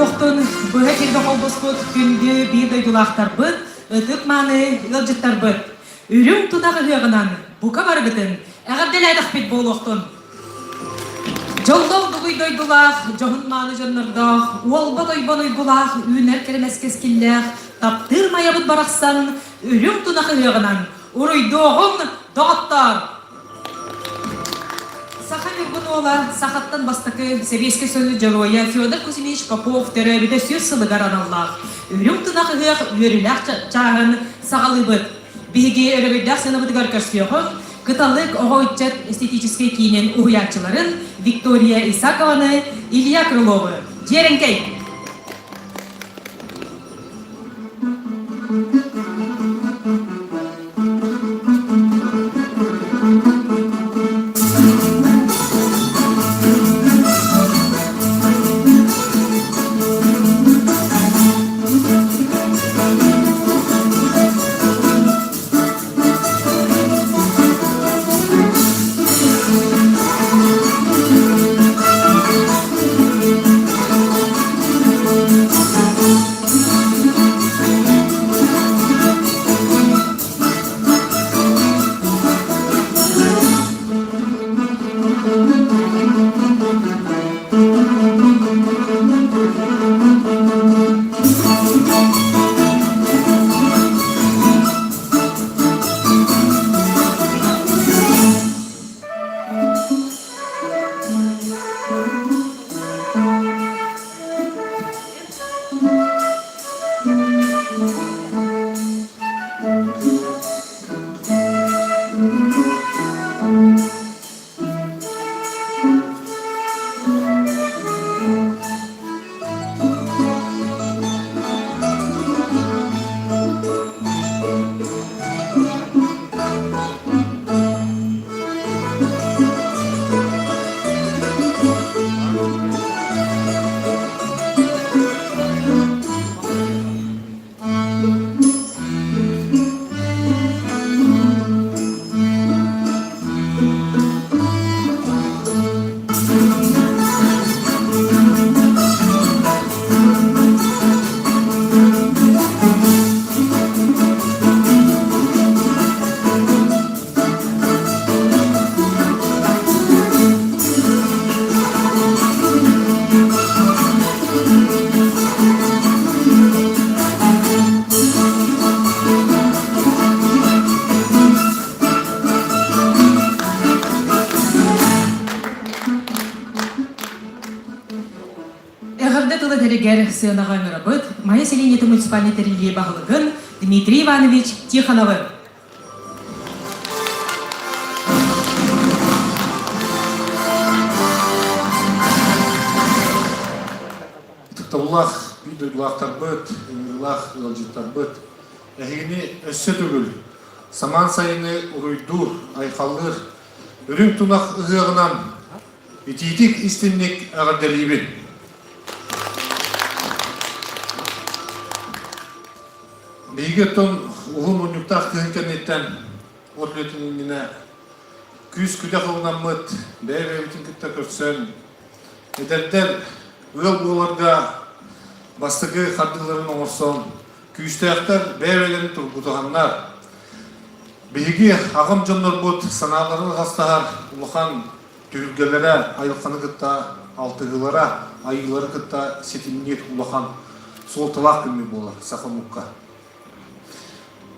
буолуохтун быһа эфиргэ холбоспут күндү биир дойдулаахтарбыт, ытык-мааны ыалдьыттарбыт! Үрүҥ тунах ыһыаҕынан бука барыгытын эҕэрдэлээтэхпит буолуохтун! Дьоллоох дугуй дойдулаах, дьоһун-мааны дьоннордоох, уолба тойбон уйгулаах, үүнэр кэрэмэс кэскиллээх, таптыыр майабыт барахсан үрүҥ тунах ыһыаҕынан уруйдуоҕуҥ, доҕоттоор! Саха Ньургун уола сахаттан бастакы Сэбиэскэй Союз Дьоруойа Федор Кузьмич Попов төрөөбүтэ сүр сылыгар аналлаах Үрүҥ тунах ыһыах үөрүүлээх чааһын саҕалыыбыт. Биһиги өрөгөйдөөх сыанабытыгар көрсүөҕүҥ Кыталык оҕо ыччат эстетическэй киинин уһуйааччыларын Виктория Исакованы, Илья Крыловы. Дьиэрэҥкэй! Эҕэрдэ тыл этэригэр сыанаҕа ыҥырабыт Майа сэлиэнньэтин муниципальнай тэриллии баһылыгын Дмитрий Иванович Тихоновы. Ытыктабыллаах биир дойдулаахтарбыт, ыҥырыылаах ыалдьыттарбыт, эһигини өссө төгүл самаан сайыны уруйдуур, айхаллыыр үрүҥ тунах ыһыаҕынан итиитик истинник эҕэрдэлиибин! Биһиги оттон уһун мунньуктаах кыһын кэнниттэн от үлэтин иннинэ күүс-күдэх ылынаммыт, бэйэ-бэйэбитин кытта көрсөн, эдэрдэр ыал буоларга бастакы хардыыларын оҥорсон, күүстээхтэр бэйэ-бэйэлэрин тургутуһаннар, биһиги аҕам дьоннорбут санааларын атастаһар улахан түһүлгэлэрэ айылҕаны кытта алтыһыылара, айыылары кытта ситимниир улахан суолталаах күммүт буолар саха омукка.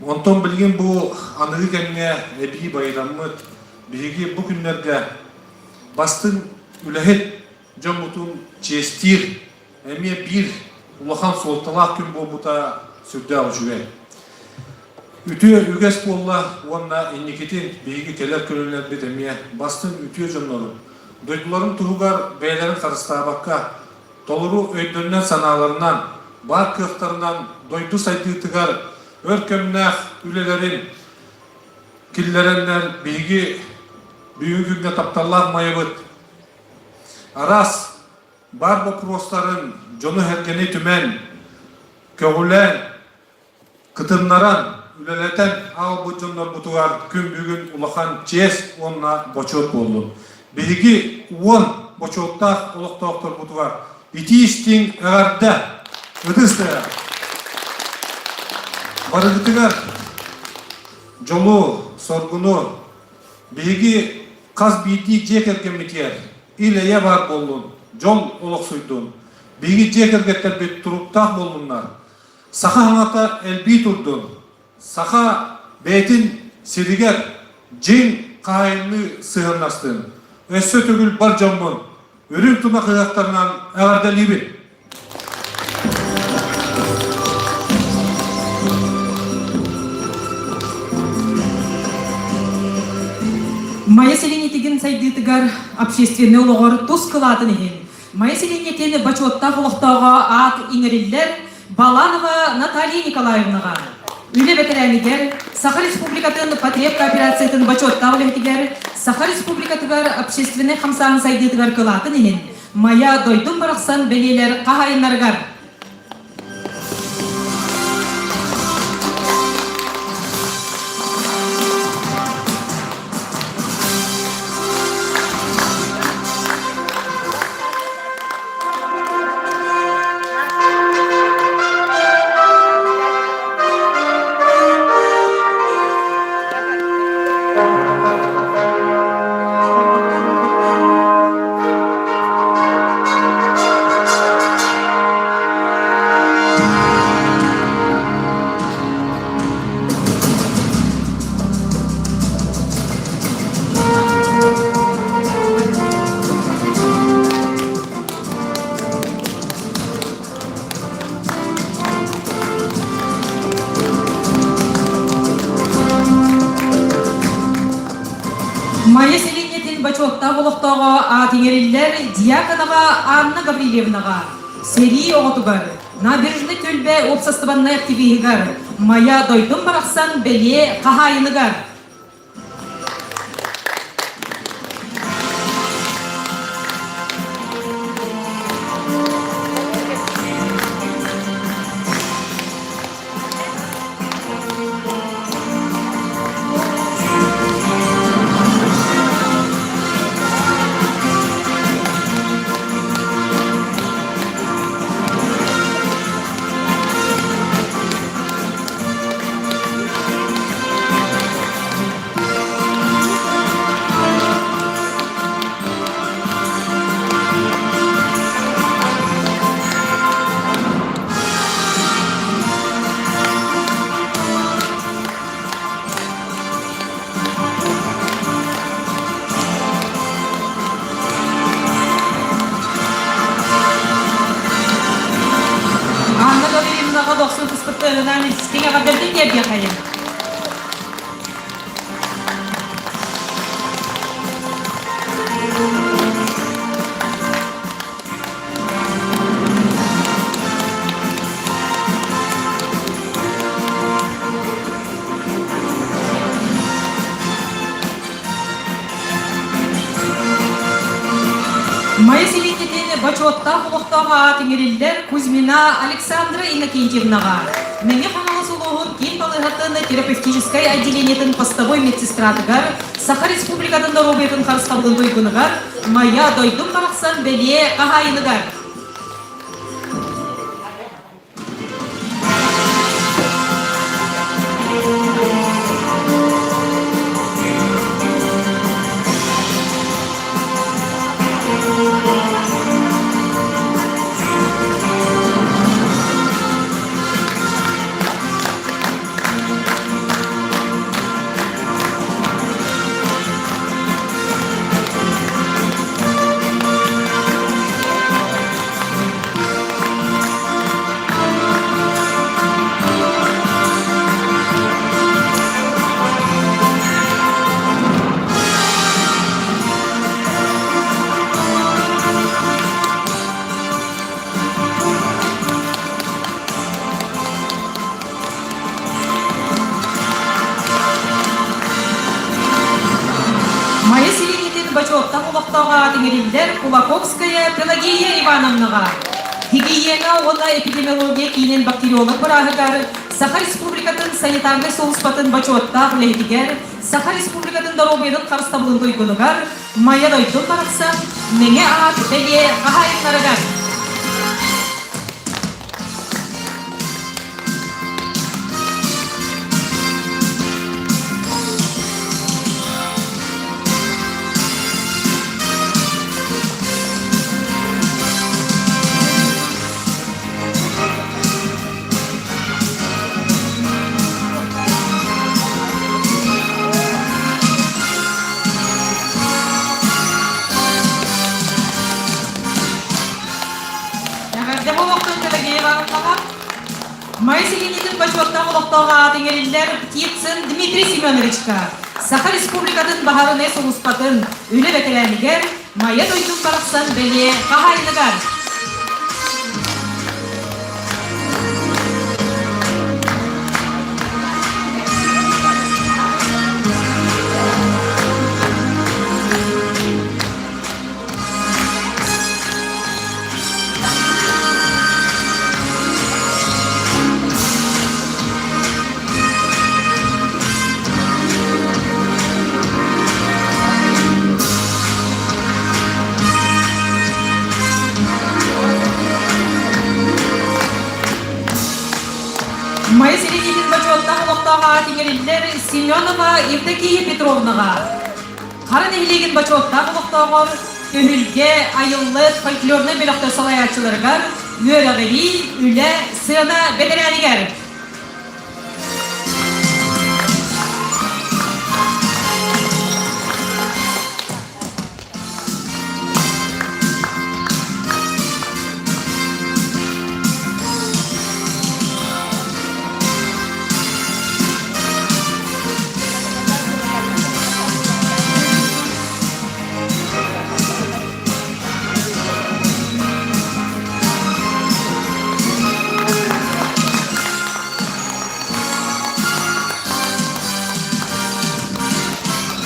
Онтон билигин бу аныгы кэмҥэ эбии байыламмыт биһиги бу күннэргэ бастыҥ үлэһит дьоммутун чиэстиир эмиэ биир улахан суолталаах күн буолбута сүрдээх үчүгэй. Үтүө үгэс буолла уонна инникитин биһиги кэлэр көлүөнэлэрбит эмиэ бастыҥ үтүө дьоннорун, дойдуларын туһугар бэйэлэрин харыстаабакка, толору өйдөрүнэн-санааларынан, баар кыахтарынан дойду сайдыытыгар өр кэмнээх үлэлэрин киллэрэннэр биһиги бүгүҥҥү күҥҥэ тапталлаах Майабыт араас баар боппуруостарын дьону-сэргэни түмэн, көҕүлээн, кытыннаран, үлэлэтэн аҕалбыт дьоннорбутугар күн бүгүн улахан чиэс уонна бочуот буоллун. Биһиги уон бочуоттаах олохтоохторбутугар. Итии-истиҥ эҕэрдэ! Ытыс тыаһа! Барыгытыгар дьолу, соргуну, биһиги хас биирдии дьиэ кэргэммитигэр ил-эйэ баар буоллун, дьол олохсуйдун, биһиги дьиэ кэргэттэрбит туруктаах буоллуннар, саха саҥата элбии турдун, Саха бэйэтин сиригэр дьиҥ хаһаайынныы сыһыаннастын. Өссө төгүл бар дьоммун үрүҥ тунах ыһыахтарынан эҕэрдэлиибин! Майа сэлиэнньэтигин сайдыытыгар общественнай олоҕор тус кылаатын иһин Майа сэлиэнньэтин бочуоттаах олохтооҕо аат иҥэриллэр Баланова Наталья Николаевнаҕа, үлэ бэтэрээнигэр, Саха Республикатын потребкооперациятын бочуоттаах үлэһитигэр, Саха Республикатыгар общественнай хамсааһын сайдыытыгар кылаатын иһин Майа дойдум барахсан бэлиэлэр хаһаайыннарыгар. Майа сэлиэнньэтин бочуоттаах олохтооҕо аат иҥэриллэр Дьяконова Анна Гаврильевнаҕа, сэрии оҕотугар, Набережнай түөлбэ уопсастыбаннай активиһыгар, Майа дойдум барахсан бэлиэ хаһаайыныгар. Анна Гаврильевнаҕа дохсун кыспыттарынан истиҥ эҕэрдэлэрин тиэрдиэххэйиҥ. Майа сэлиэнньэтин бочуоттаах олохтоох аат иҥэриллэр Кузьмина Александра Иннокентьевнаҕа Мэҥэ Хаҥалас улууһун киин балыыһатын терапевтическай отделениетын постовой медсестратыгар Саха Республикатын доруобуйатын харыстабылын туйгунугар Майа дойдум барахсан бэлиэ хаһаайыныгар. Майа сэлиэнньэтин бочуоттаах олохтооҕо иҥэриллэр Кулаковская Пелагея Ивановнаҕа, гигиена уонна эпидемиология киинин бактериолог бырааһыгар, Саха Республикатын санитарнай сулууспатын бочуоттаах үлэһитигэр, Саха Республикатын доруобуйатын харыстабылын туйгунугар, Майа дойдум барахсан, Мэҥэ аат бэлиэ хаһаайыннарыгар. Сергея Ивановнаҕа. Майа сэлиэнньэтин бочуоттаах олохтоох аат иҥэриллэр Птицын Дмитрий Семеновичка, Саха Республикатын баһаарынай сулууспатын үлэ бэтэрээнигэр Майа дойдум барахсан бэлиэ хаһаайыныгар. Майа сэлиэнньэтин бочуоттаах олохтоох аат иҥэриллэр Семенова Евдокия Петровнаҕа. Хара нэһилиэгин бочуоттаах олохтооҕор Түһүлгэ, Айыллыт фольклорнай бөлөхтөр салайааччыларыгар үөрэҕирии, үлэ, сыана бэтэрээнигэр.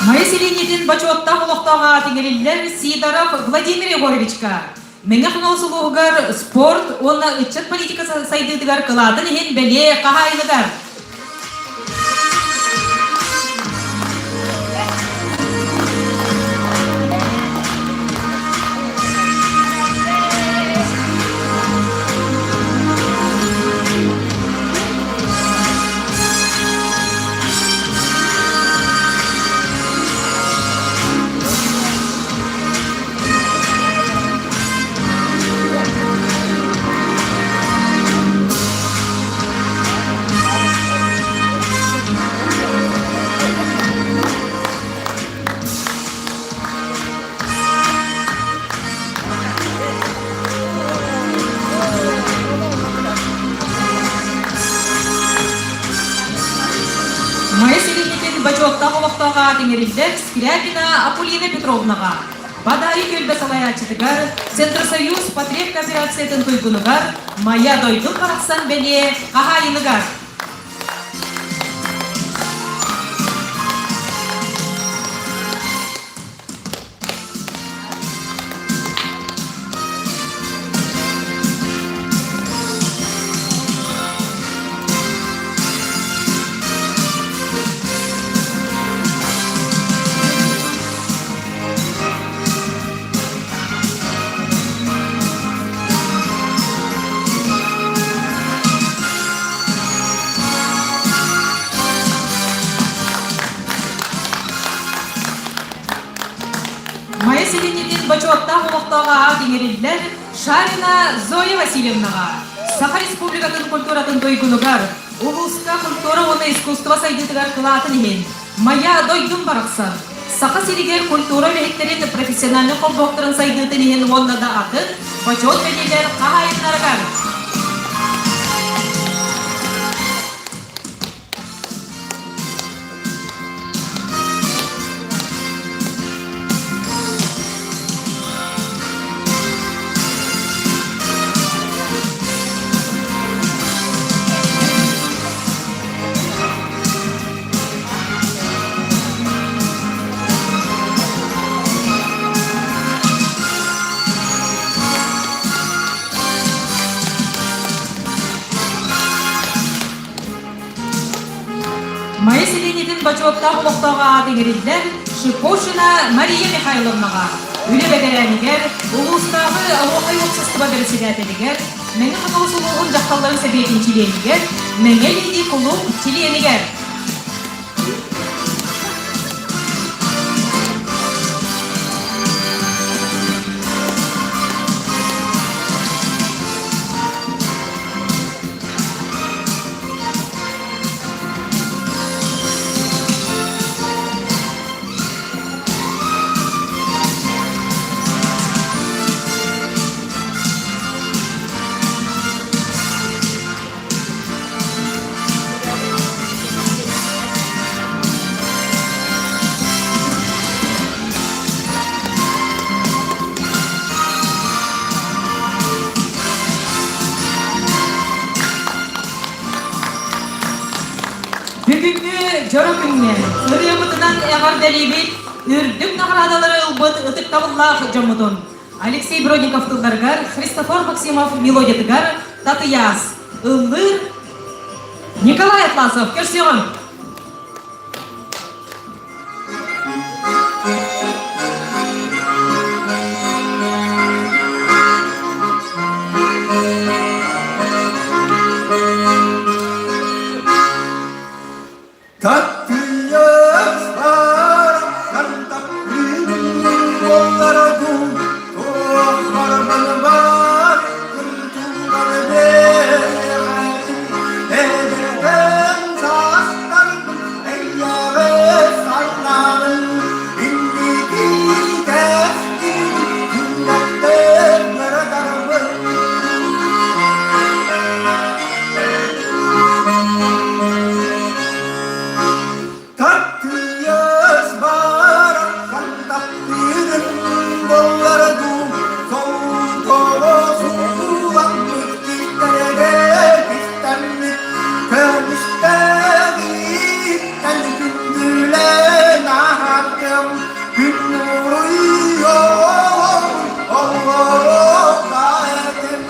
Майа сэлиэнньэтин бочуоттаах олохтоох аат иҥэриллэр Сидоров Владимир Егоровичка Мэҥэ Хаҥалас улууһугар спорт уонна ыччат политика сайдыытыгар кылаатын иһин бэлиэ хаһаайыныгар. Майа сэлиэнньэтин бочуоттаах олохтоох аат иҥэриллэр Скрябина Акулина Петровнаҕа Бадаайы түөлбэ салайааччытыгар, Центросоюз потребкооперациятын туйгунугар Майа дойдум барахсан бэлиэ хаһаайыныгар. Майа сэлиэнньэтин бочуоттаах олохтоох аат иҥэриллэр Шарина Зоя Васильевнаҕа, Саха Республикатын культуратын туйгунугар, улууска культура уонна искусство сайдыытыгар кылаатын иһин Майа дойдум барахсан, Саха сиригэр культура үлэһиттэрин профессиональнай холбоһуктарын сайдыытын иһин уонна да атын бочуот бэлиэлэр хаһаайыннарыгар. Майа сэлиэнньэтин бочуоттаах олохтоох аат иҥэриллэр Шипошина Мария Михайловнаҕа, үлэ бэтэрээнигэр, улуустааҕы оһуохай уопсастыба бэрэссэдээтэлигэр, Мэҥэ Хаҥалас улууһун дьахталларын сэбиэтин чилиэнигэр, Мэҥэ Лидии кулууп чилиэнигэр. дьоро күҥҥэ ырыабытынан эҕэрдэлиибит үрдүк наҕараадалары ылбыт ытыктабыллаах дьоммутун Алексей Бродников тылларыгар, Христофор Максимов мелодиятыгар Татыйаас ыллыыр Николай Атласов көрсүөҕүҥ! Тартыйас барахсан таптыырын боллара дуу, солтоҕо сууламмыт киттэрэ кистэммит, көмүстэҕиттэн күндүлээн аһаттым, күн уруйуом, оҕолоро этим.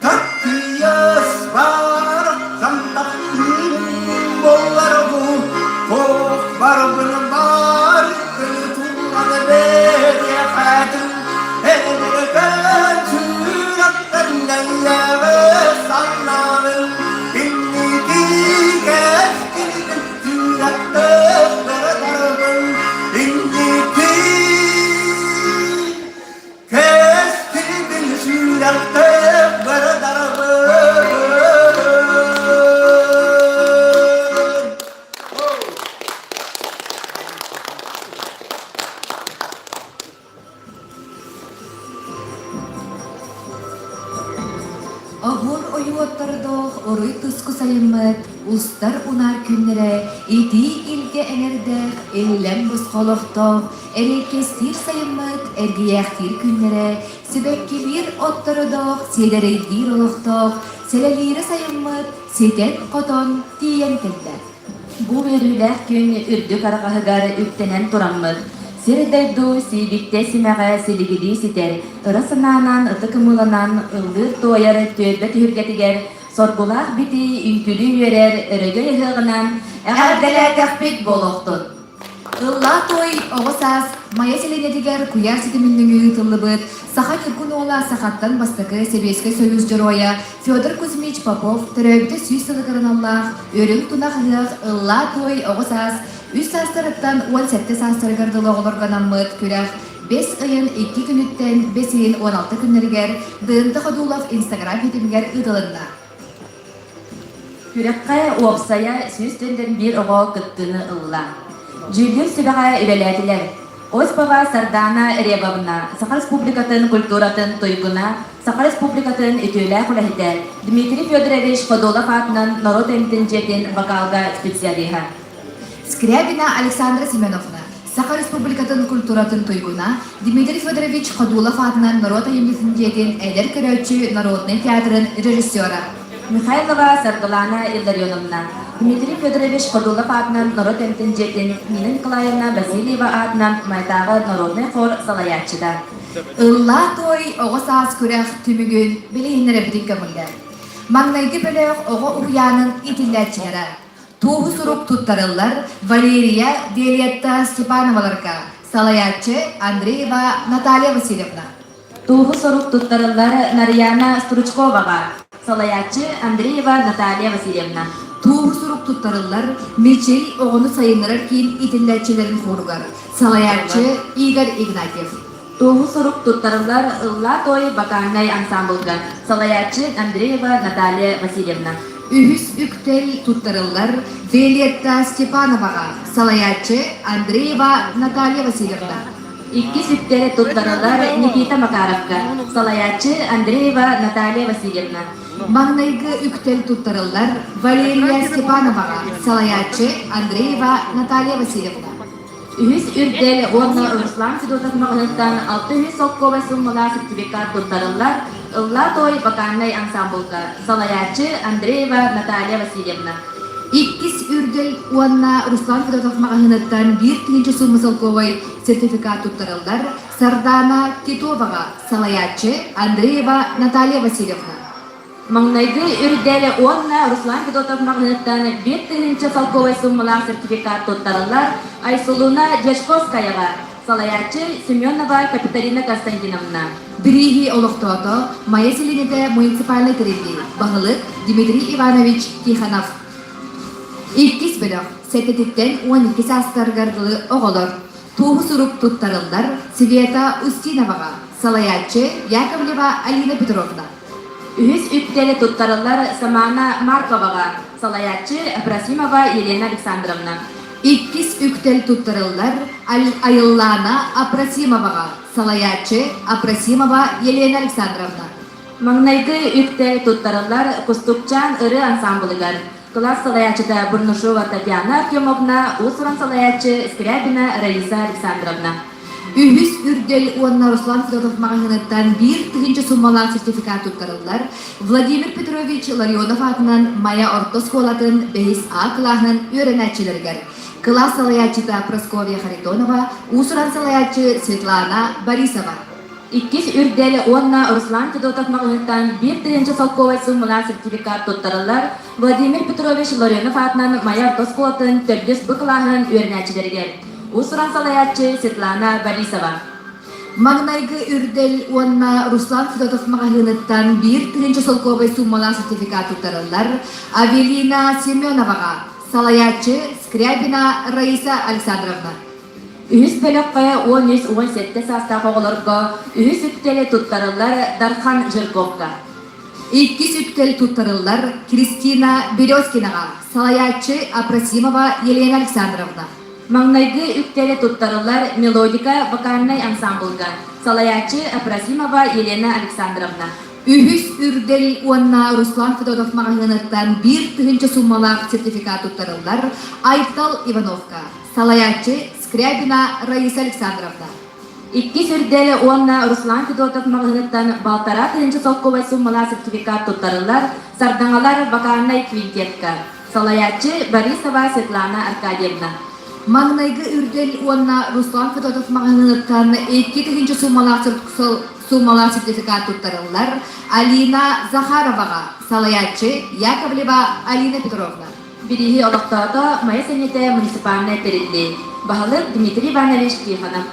Таттыйас барахсан таптыырым буоллар бу туох барбын барытын тууран бэриэхэтин эбэркэн сүрэхтэн нэллэҕэ санаабын инники кэскилин Инники кэскилин сүрэхтээх бардарбын. Оһуор ойуоттардоох уруй туску сайыммыт устар унаар күннэрэ итии илгэ эҥэрдээх иллэҥ босхо олохтоох эриэккэстиир сайыммыт эргийээхтиир күннэрэ сибэккилиир оттородоох сиэдэрэйдиир олохтоох сэлэлиирэ сайыммыт ситэн-хотон тиийэн кэллэ. Бу үөрүүлээх күн үрдүк арҕаһыгар үктэнэн тураммыт, сир-дойду сиибиктэ симэҕэ силигилии ситэр, ыра санаанан ытык ымыыланан ыллыыр-туойар түөлбэ түһүлгэтигэр соргулаах битии үҥкүүлүү үөрэр өрөгөй ыһыаҕынан эҕэрдэлээтэхпит буолуохтун! Ыллаа той оҕо саас Майа сэлиэнньэтигэр куйаар ситимин нөҥүө ыытыллыбыт Саха Ньургун уола сахаттан бастакы Сэбиэскэй Союз Дьоруойа Федор Кузьмич Попов төрөөбүтэ 100 сылыгар аналлаах Үрүҥ тунах ыһыах Ыллаа той оҕо саас үс саастарыттан 17 саастарыгар дылы оҕолорго анаммыт күрэх бэс ыйын икки күнүттэн бэс ыйын 16 күннэригэр Дыынта Ходулов Инстаграм ситимигэр ыытылынна. Күрэххэ уопсайа 101 оҕо кыттыыны ылла. Дьүүллүүр сүбэҕэ үлэлээтилэр. Осипова Сардаана Ребовна, Саха Республикатын культуратын туйгуна, Саха Республикатын үтүөлээх үлэһитэ Дмитрий Федорович Ходулов аатынан норуот эмтин дьиэтин вокалга специалиһа. Скрябина Александра Семеновна, Саха Республикатын культуратын туйгуна Дмитрий Федорович Ходулов аатынан норуот айымньытын дьиэтин эдэр көрөөччү народнай театрын режиссера. Михайлова Саргылана Илларионовна, Дмитрий Федорович Ходулов аатынан норуот эмтин дьиэтин Нина Николаевна Васильева аатынан Майтааҕы народнай хор салайааччыта. Ыллаа той оҕо саас күрэх түмүгүн билиһиннэрэбитин көҥүллэр. Маҥнайгы бөлөх оҕо уһуйаанын иитиллээччилэрэ Туоһу сурук туттарыллар Валерия Виолетта Степановаларга, салайааччы Андреева Наталья Васильевна. Туоһу сурук туттарыллар Нарьяна Стручковаҕа, салайааччы Андреева Наталья Васильевна. Туоһу сурук туттарыллар Мичил оҕону сайыннарар киин иитиллээччилэрин хоругар, салайааччы Игорь Игнатьев. Туоһу сурук туттарыллар Ыллаа той вокальнай ансамблга, салайааччы Андреева Наталья Васильевна. Үһүс үктэл туттарыллар Виолетта Степановаҕа, салайааччы Андреева Наталья Васильевна. Иккис үктэл туттарыллар Никита Макаровка, салайааччы Андреева Наталья Васильевна. Маҥнайгы үктэл туттарыллар Валерия Степановаҕа, салайааччы Андреева Наталья Васильевна. Үһүс үрдэл уонна Руслан Федотов маҕаһыынтан 600 солкуобай сууммалаах сертификат туттарыллар Ыллаа той вокальнай ансамблга салайааччы Андреева Наталья Васильевна. Иккис үрдэл уонна Руслан Федотов маҕаһыыныттан 1000 суумма солкуобай сертификат туттарыллар Сардаана Титоваҕа салайааччы Андреева Наталья Васильевна. Маҥнайгы үрдэл уонна Руслан Федотов маҕаһыыныттан 1000 солкуобай сууммалаах сертификат туттарыллар Айсулуна Дьячковскаяҕа салайааччы Семенова Капиталина Константиновна. Бирииһи олохтоото Майа сэлиэнньэтэ муниципальнай тэриллии баһылык Дмитрий Иванович Тихонов. Иккис бөлөх сэттэтиттэн 12 саастарыгар дылы оҕолор туоһу сурук туттарыллар Света Устиноваҕа салайааччы Яковлева Алина Петровна. Үһүс үктэл туттарыллар Самана Марковаҕа, салайааччы Апросимова Елена Александровна. Иккис үктэл туттарыллар Айыллаана Апросимоваҕа, салайааччы Апросимова Елена Александровна. Маҥнайгы үктэл туттарыллар Кустукчаан ырыа ансаамбылыгар, кылаас салайааччыта Бурнашова Татьяна Артемовна, уус-уран салайааччы Скрябина Раиса Александровна. Үһүс үрдэл уонна Руслан Федотов маҕаһыыныттан 1000 суммалаах сертификат туттарыллар. Владимир Петрович Ларионов аатынан Майа орто оскуолатын бэһис А кылааһын үөрэнээччилэригэр кылаас салайааччыта Прасковья Харитонова, уус-уран салайааччы Светлана Борисова. Иккис үрдэл уонна Руслан Федотов маҕаһыынтан 1000 солкуобай сууммалаах сертификат туттарыллар Владимир Петрович Ларионов аатынан Майа орто оскуолатын төрдүс Б кылааһын үөрэнээччилэригэр. Уус-уран салайааччы Светлана Борисова. Маҥнайгы үрдэл уонна Руслан Федотов маҕаһыыныттан 1000 солкуобай сууммалаах сертификат туттарыллар Авелина Семеноваҕа, салайааччы Скрябина Раиса Александровна. Үһүс бөлөххө 13-17 саастаах оҕолорго үһүс үктэли туттарыллар Дархан Жирковка. Иккис үктэл туттарыллар Кристина Березкинаҕа, салайааччы Апросимова Елена Александровна. Маҥнайгы үктэли туттарыллар мелодика вокальнай ансамблга, салайааччы Апросимова Елена Александровна. Үһүс үрдэл уонна Руслан Федотов маҕаһыыныттан 1000 сууммалаах сертификат туттарыллар Айтал Ивановка, салайааччы Скрябина Раиса Александровна. Иккис үрдэл уонна Руслан Федотов маҕаһыыныттан 1500 солкуобай сууммалаах сертификат туттарыллар Сардаҥалар вокальнай квинтетка, салайааччы Борисова Светлана Аркадьевна. Маҥнайгы үрдэл уонна Руслан Федотов маҕаһыыныттан 2000 сууммалаах сууммалаах сертификат туттарыллар Алина Захароваҕа, салайааччы Яковлева Алина Петровна. Бирииһи олохтоото Майа сэниэтэ муниципальнай тэриллии, баһылык Дмитрий Иванович Тихонов.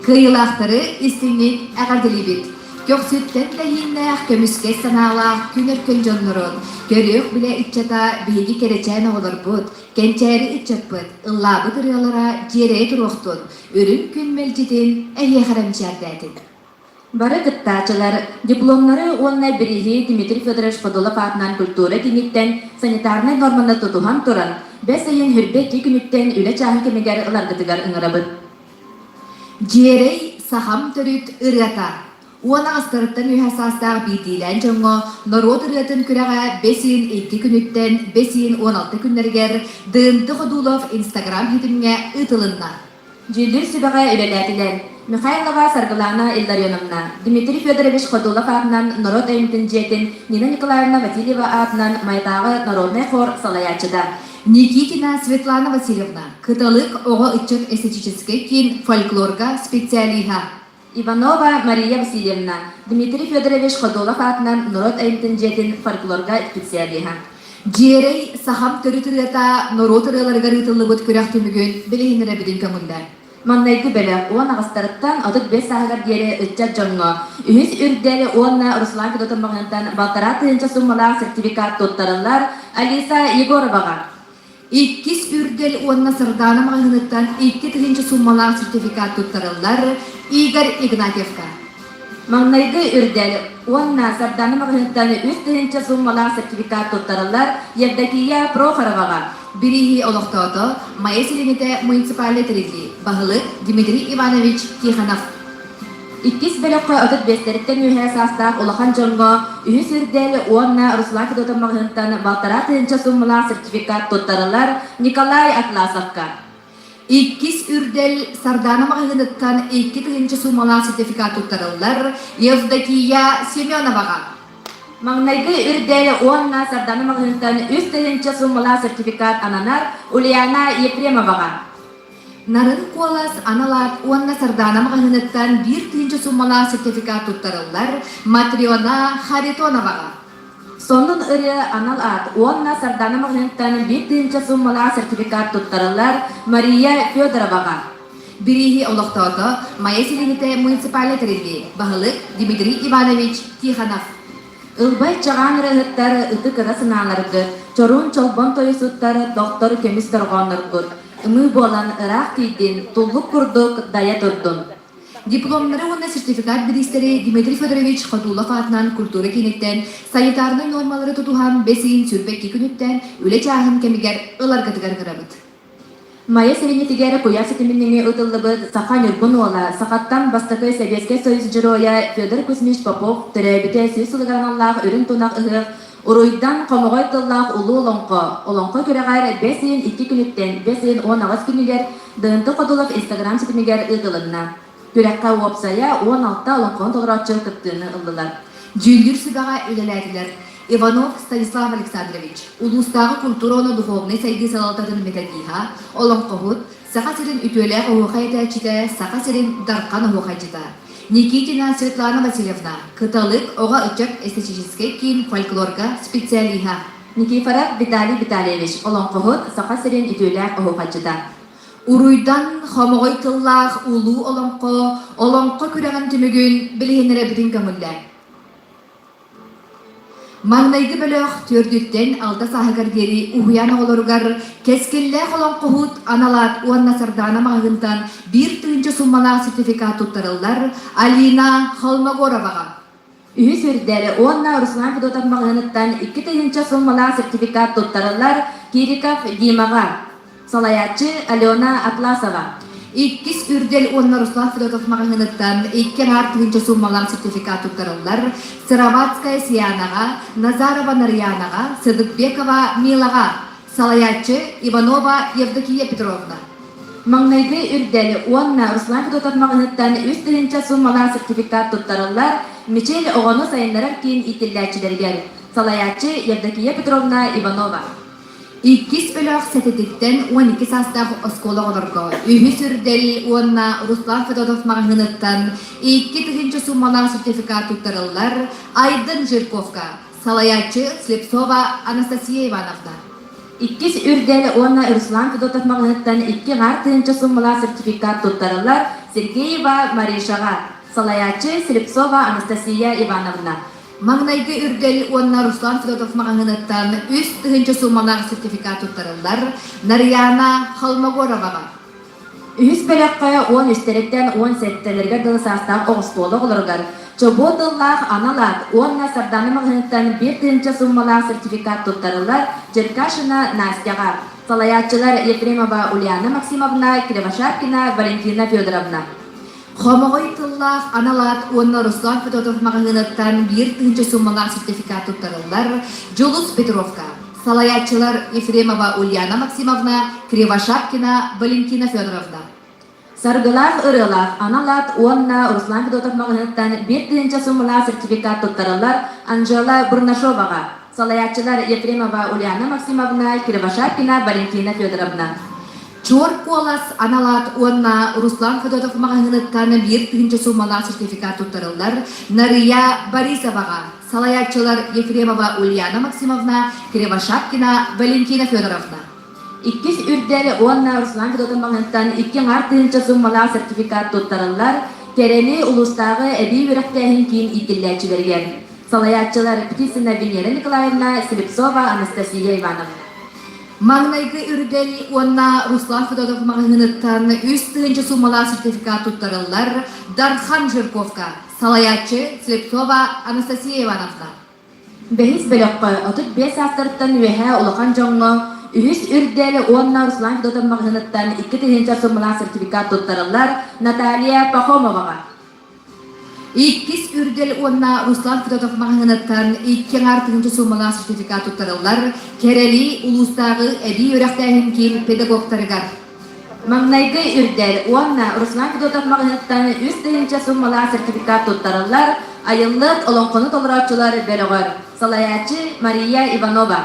Кыайыылаахтары истиҥник эҕэрдэлиибит! Көхсүттэн тэһииннээх, көмүскэс санаалаах күн өркөн дьоннорун, көрүөх билэ ыччата биһиги кэрэчээн оҕолорбут, кэнчээри ыччаппыт ыллаабыт ырыалара дьиэрэйэ туруохтун, үрүҥ күн мэлдьитин эһиэхэ эрэ мичээрдээтин! Бары кыттааччылар дипломнары уонна бирииһи Дмитрий Федорович Ходулов аатынан культура кииниттэн санитарнай норманы тутуһан туран, бэс ыйын 22 күнүттэн үлэ чааһын кэмигэр ыларгытыгар ыҥырабыт. Дьиэрэй сахам төрүт ырыата уон аҕыстарыттан үөһэ саастаах биирдиилээн дьоҥҥо норуот ырыатын күрэҕэ бэс ыйын икки күнүттэн бэс ыйын 16 күннэригэр Дыынты Ходулов Инстаграм ситимҥэ ыытылынна. Дьүүллүүр сүбэҕэ үлэлээтилэр Михайлова Саргылана Илларионовна, Дмитрий Федорович Ходулов аатынан норуот айымньытын дьиэтин Нина Николаевна Васильева аатынан Майатааҕы народнай хор салайааччыта. Никитина Светлана Васильевна, Кыталык оҕо-ыччат эстетическэй киин фольклорга специалиһа. Иванова Мария Васильевна, Дмитрий Федорович Ходулов аатынан норуот айымньытын дьиэтин фольклорга специалиһа. Дьиэрэй сахам төрүт ырыата норуот ырыаларыгар ыытыллыбыт күрэх түмүгүн билиһиннэрэбитин көҥүллэр. Маҥнайгы бөлөх 18-тарыттан 35 сааһыгар диэри ыччат дьоҥҥо үһүс үрдэл уонна Руслан Федотов маҕаһыынтан 1500 сууммалаах сертификат туттарыллар Алиса Егороваҕа. Иккис үрдэл уонна Сардаана маҕаһыыныттан 2000 сууммалаах сертификат туттарыллар Игорь Игнатьевка. Маҥнайгы үрдэл уонна Сардаана маҕаһыыныттан 3000 сууммалаах сертификат туттарыллар Евдокия Прохороваҕа. Бирииһи олохтоото Майа сэлиэнньэтэ муниципальнай тэриллии баһылык Дмитрий Иванович Тихонов. Иккис бөлөххө 35-тэриттэн үөһээ саастаах улахан дьоҥҥо үһүс үрдэл уонна Руслан Федотов маҕаһыынтан 1500 сууммалаах сертификат туттарыллар Николай Атласовка. Иккис үрдэл Сардаана маҕаһыыныттан 2000 суумалаах сертификат туттарыллар Евдокия Семеноваҕа. Маҥнайгы үрдэл уонна Сардаана маҕаһыынтан 3000 суумалаах сертификат ананар Ульяна Ефремоваҕа. Нарын куолас анал аат уонна Сардаана маҕаһыыныттан 1000 суумалаах сертификат туттарыллар Матрена Харитоноваҕа. Сонун ырыа анал аат уонна Сардаана маҕаһыынтан 1000 суумалаах сертификат туттарыллар Мария Федороваҕа. Бирииһи олохтоото Майа сэлиэнньэтэ муниципальнай тэриллии баһылык Дмитрий Иванович Тихонов. Ылбай чаҕаан ырыаһыттар ытык ыра санааларгыт, чоруун чолбон тойусуттар тохтор көмүс дорҕоонноргут, ымыы буолан ыраах тиийдин, туллук курдук дайа турдун. Дипломнары уонна сертификат бириистэри Дмитрий Федорович Ходулов аатынан культура кииниттэн санитарнай нуормалары тутуһан бэс ыйын 22 күнүттэн үлэ чааһын кэмигэр ыларгытыгар ыҥырабыт. Майа сэлиэнньэтигэр куйаар ситиминньэҥи ыытыллыбыт Саха Ньургун уола, сахаттан бастакы Сэбиэскэй Союз Дьоруойа Федор Кузьмич Попов төрөөбүтэ сүүс сылыгар аналлаах үрүҥ тунах ыһыах Уруйдан хомоҕой тыллаах улуу олоҥхо, олоҥхо күрэҕэр бэс ыйын икки күнүттэн бэс ыйын 18 күнүгэр Дыынты Ходулов Инстаграм ситимигэр ыытылынна. Күрэххэ уопсайа 16 олоҥхону толорооччу кыттыыны ыллылар. Дьүүллүүр сүбэҕэ үлэлээтилэр Иванов Станислав Александрович, улуустааҕы культура уонна духовнай сайдыы салалтатын методиһа, олоҥхоһут, Саха сирин үтүөлээх оһуохай этээччитэ, Саха сирин Дархан оһуохайдьыта, Никитина Светлана Васильевна, Кыталык оҕо-ыччат эстетическэй киин фольклорга специалиһа. Никифоров Виталий Витальевич, олоҥхоһут, Саха сирин үтүөлээх оһуохайдьыта. Уруйдан хомоҕой тыллаах улуу олоҥхо, олоҥхо күрэҕин түмүгүн билиһиннэрэбитин көҥүллээ. Маҥнайгы бөлөх түөрдүттэн алта сааһыгар диэри уһуйаан оҕолоругар кэскиллээх олоҥхоһут анал аат уонна Сардаана маҕаһыынтан 1000 суммалаах сертификат туттарыллар Алина Холмогороваҕа. Үһүс үрдэл уонна Руслан Федотов маҕаһыыныттан 2000 суммалаах сертификат туттарыллар Кириков Димаҕа. Салайааччы Алена Атласова. Иккис үрдэл уонна Руслан Федотов маҕаһыыныттан икки аҥаар тыһыынча сууммалаах сертификат туттарыллар Сыроватская Сиянаҕа, Назарова Нарыйаанаҕа, Сыдыкбекова Милаҕа. Салайааччы Иванова Евдокия Петровна. Маҥнайгы үрдэл уонна Руслан Федотов маҕаһыыныттан 3000 сууммалаах сертификат туттарыллар Мичил оҕону сайыннарар киин иитиллээччилэригэр. Салайааччы Евдокия Петровна Иванова. Иккис бөлөх сэтэтиттэн 12 саастаах оскуола оҕолорго үһүс үрдэл уонна Руслан Федотов маҕаһыыныттан 2000 суумалаах сертификат туттарыллар Айдын Жирковка, салайааччы Слепцова Анастасия Ивановна. Иккис үрдэл уонна Руслан Федотов маҕаһыыныттан икки аҥаар тыһыынча суумалаах сертификат туттарыллар Сергеева Маришаҕа, салайааччы Слепцова Анастасия Ивановна. Маҥнайгы үрдэл уонна Руслан Федотов маҕаһыыныттан 3000 суумалаах сертификат туттарыллар Нарыйаана Холмогороваҕа. Үһүс бөлөххө уон үстэриттэн уон сэттэлэригэр дылы саастаах оскуола оҕолоругар чобуо тыллаах анал аат уонна Сардаана маҕаһыыныттан 1000 суумалаах сертификат туттарыллар Черкашина Настяҕа, салайааччылар Ефремова Ульяна Максимовна, Кривошапкина Валентина Федоровна. Хомоҕой тыллаах анал аат уонна Руслан Федотов маҕаһыыныттан 1000 суумалаах сертификат туттарыллар Дьулус Петровка, салайааччылар Ефремова Ульяна Максимовна, Кривошапкина Валентина Федоровна. Саргылаах ырыалаах анал аат уонна Руслан Федотов маҕаһыыныттан 1000 суумалаах сертификат туттарыллар Анжела Бурнашоваҕа, салайааччылар Ефремова Ульяна Максимовна, Кривошапкина Валентина Федоровна. Чуор куолас анал аат уонна Руслан Федотов маҕаһыыныттан 1000 суумалаах сертификат туттарыллар Нарыйа Борисоваҕа, салайааччылар Ефремова Ульяна Максимовна, Кривошапкина Валентина Федоровна. Иккис үрдэл уонна Руслан Федотов маҕаһыынтан икки аҥаар тыһыынча суумалаах сертификат туттарыллар Кэрэни улуустааҕы эбии үөрэхтээһин киин иитиллээччилэригэр. Салайааччылар Птицына Венера Николаевна, Слепцова Анастасия Ивановна. Маҥнайгы үрдэл уонна Руслан Федотов маҕаһыыныттан 3000 суумалаах сертификат туттарыллар Дархан Жирковка, салайааччы Слепцова Анастасия Ивановна. Бэһис бөлөххө 35 саастарыттан үөһээ улахан дьоҥҥо үһүс үрдэл уонна Руслан Федотов маҕаһыыныттан 2000 суумалаах сертификат туттарыллар Наталья Пахомоваҕа. Иккис үрдэл уонна Руслан Федотов маҕаһыыныттан икки аҥаар тыһыынча суумалаах сертификат туттарыллар Кэрэли улуустааҕы эбии үөрэхтээһин киин педагогтарыгар. Маҥнайгы үрдэл уонна Руслан Федотов маҕаһыыттан 3000 суммалаах сертификат туттарыллар Айыллыт олоҥхону толорооччулар бөлөҕөр салайааччы Мария Иванова.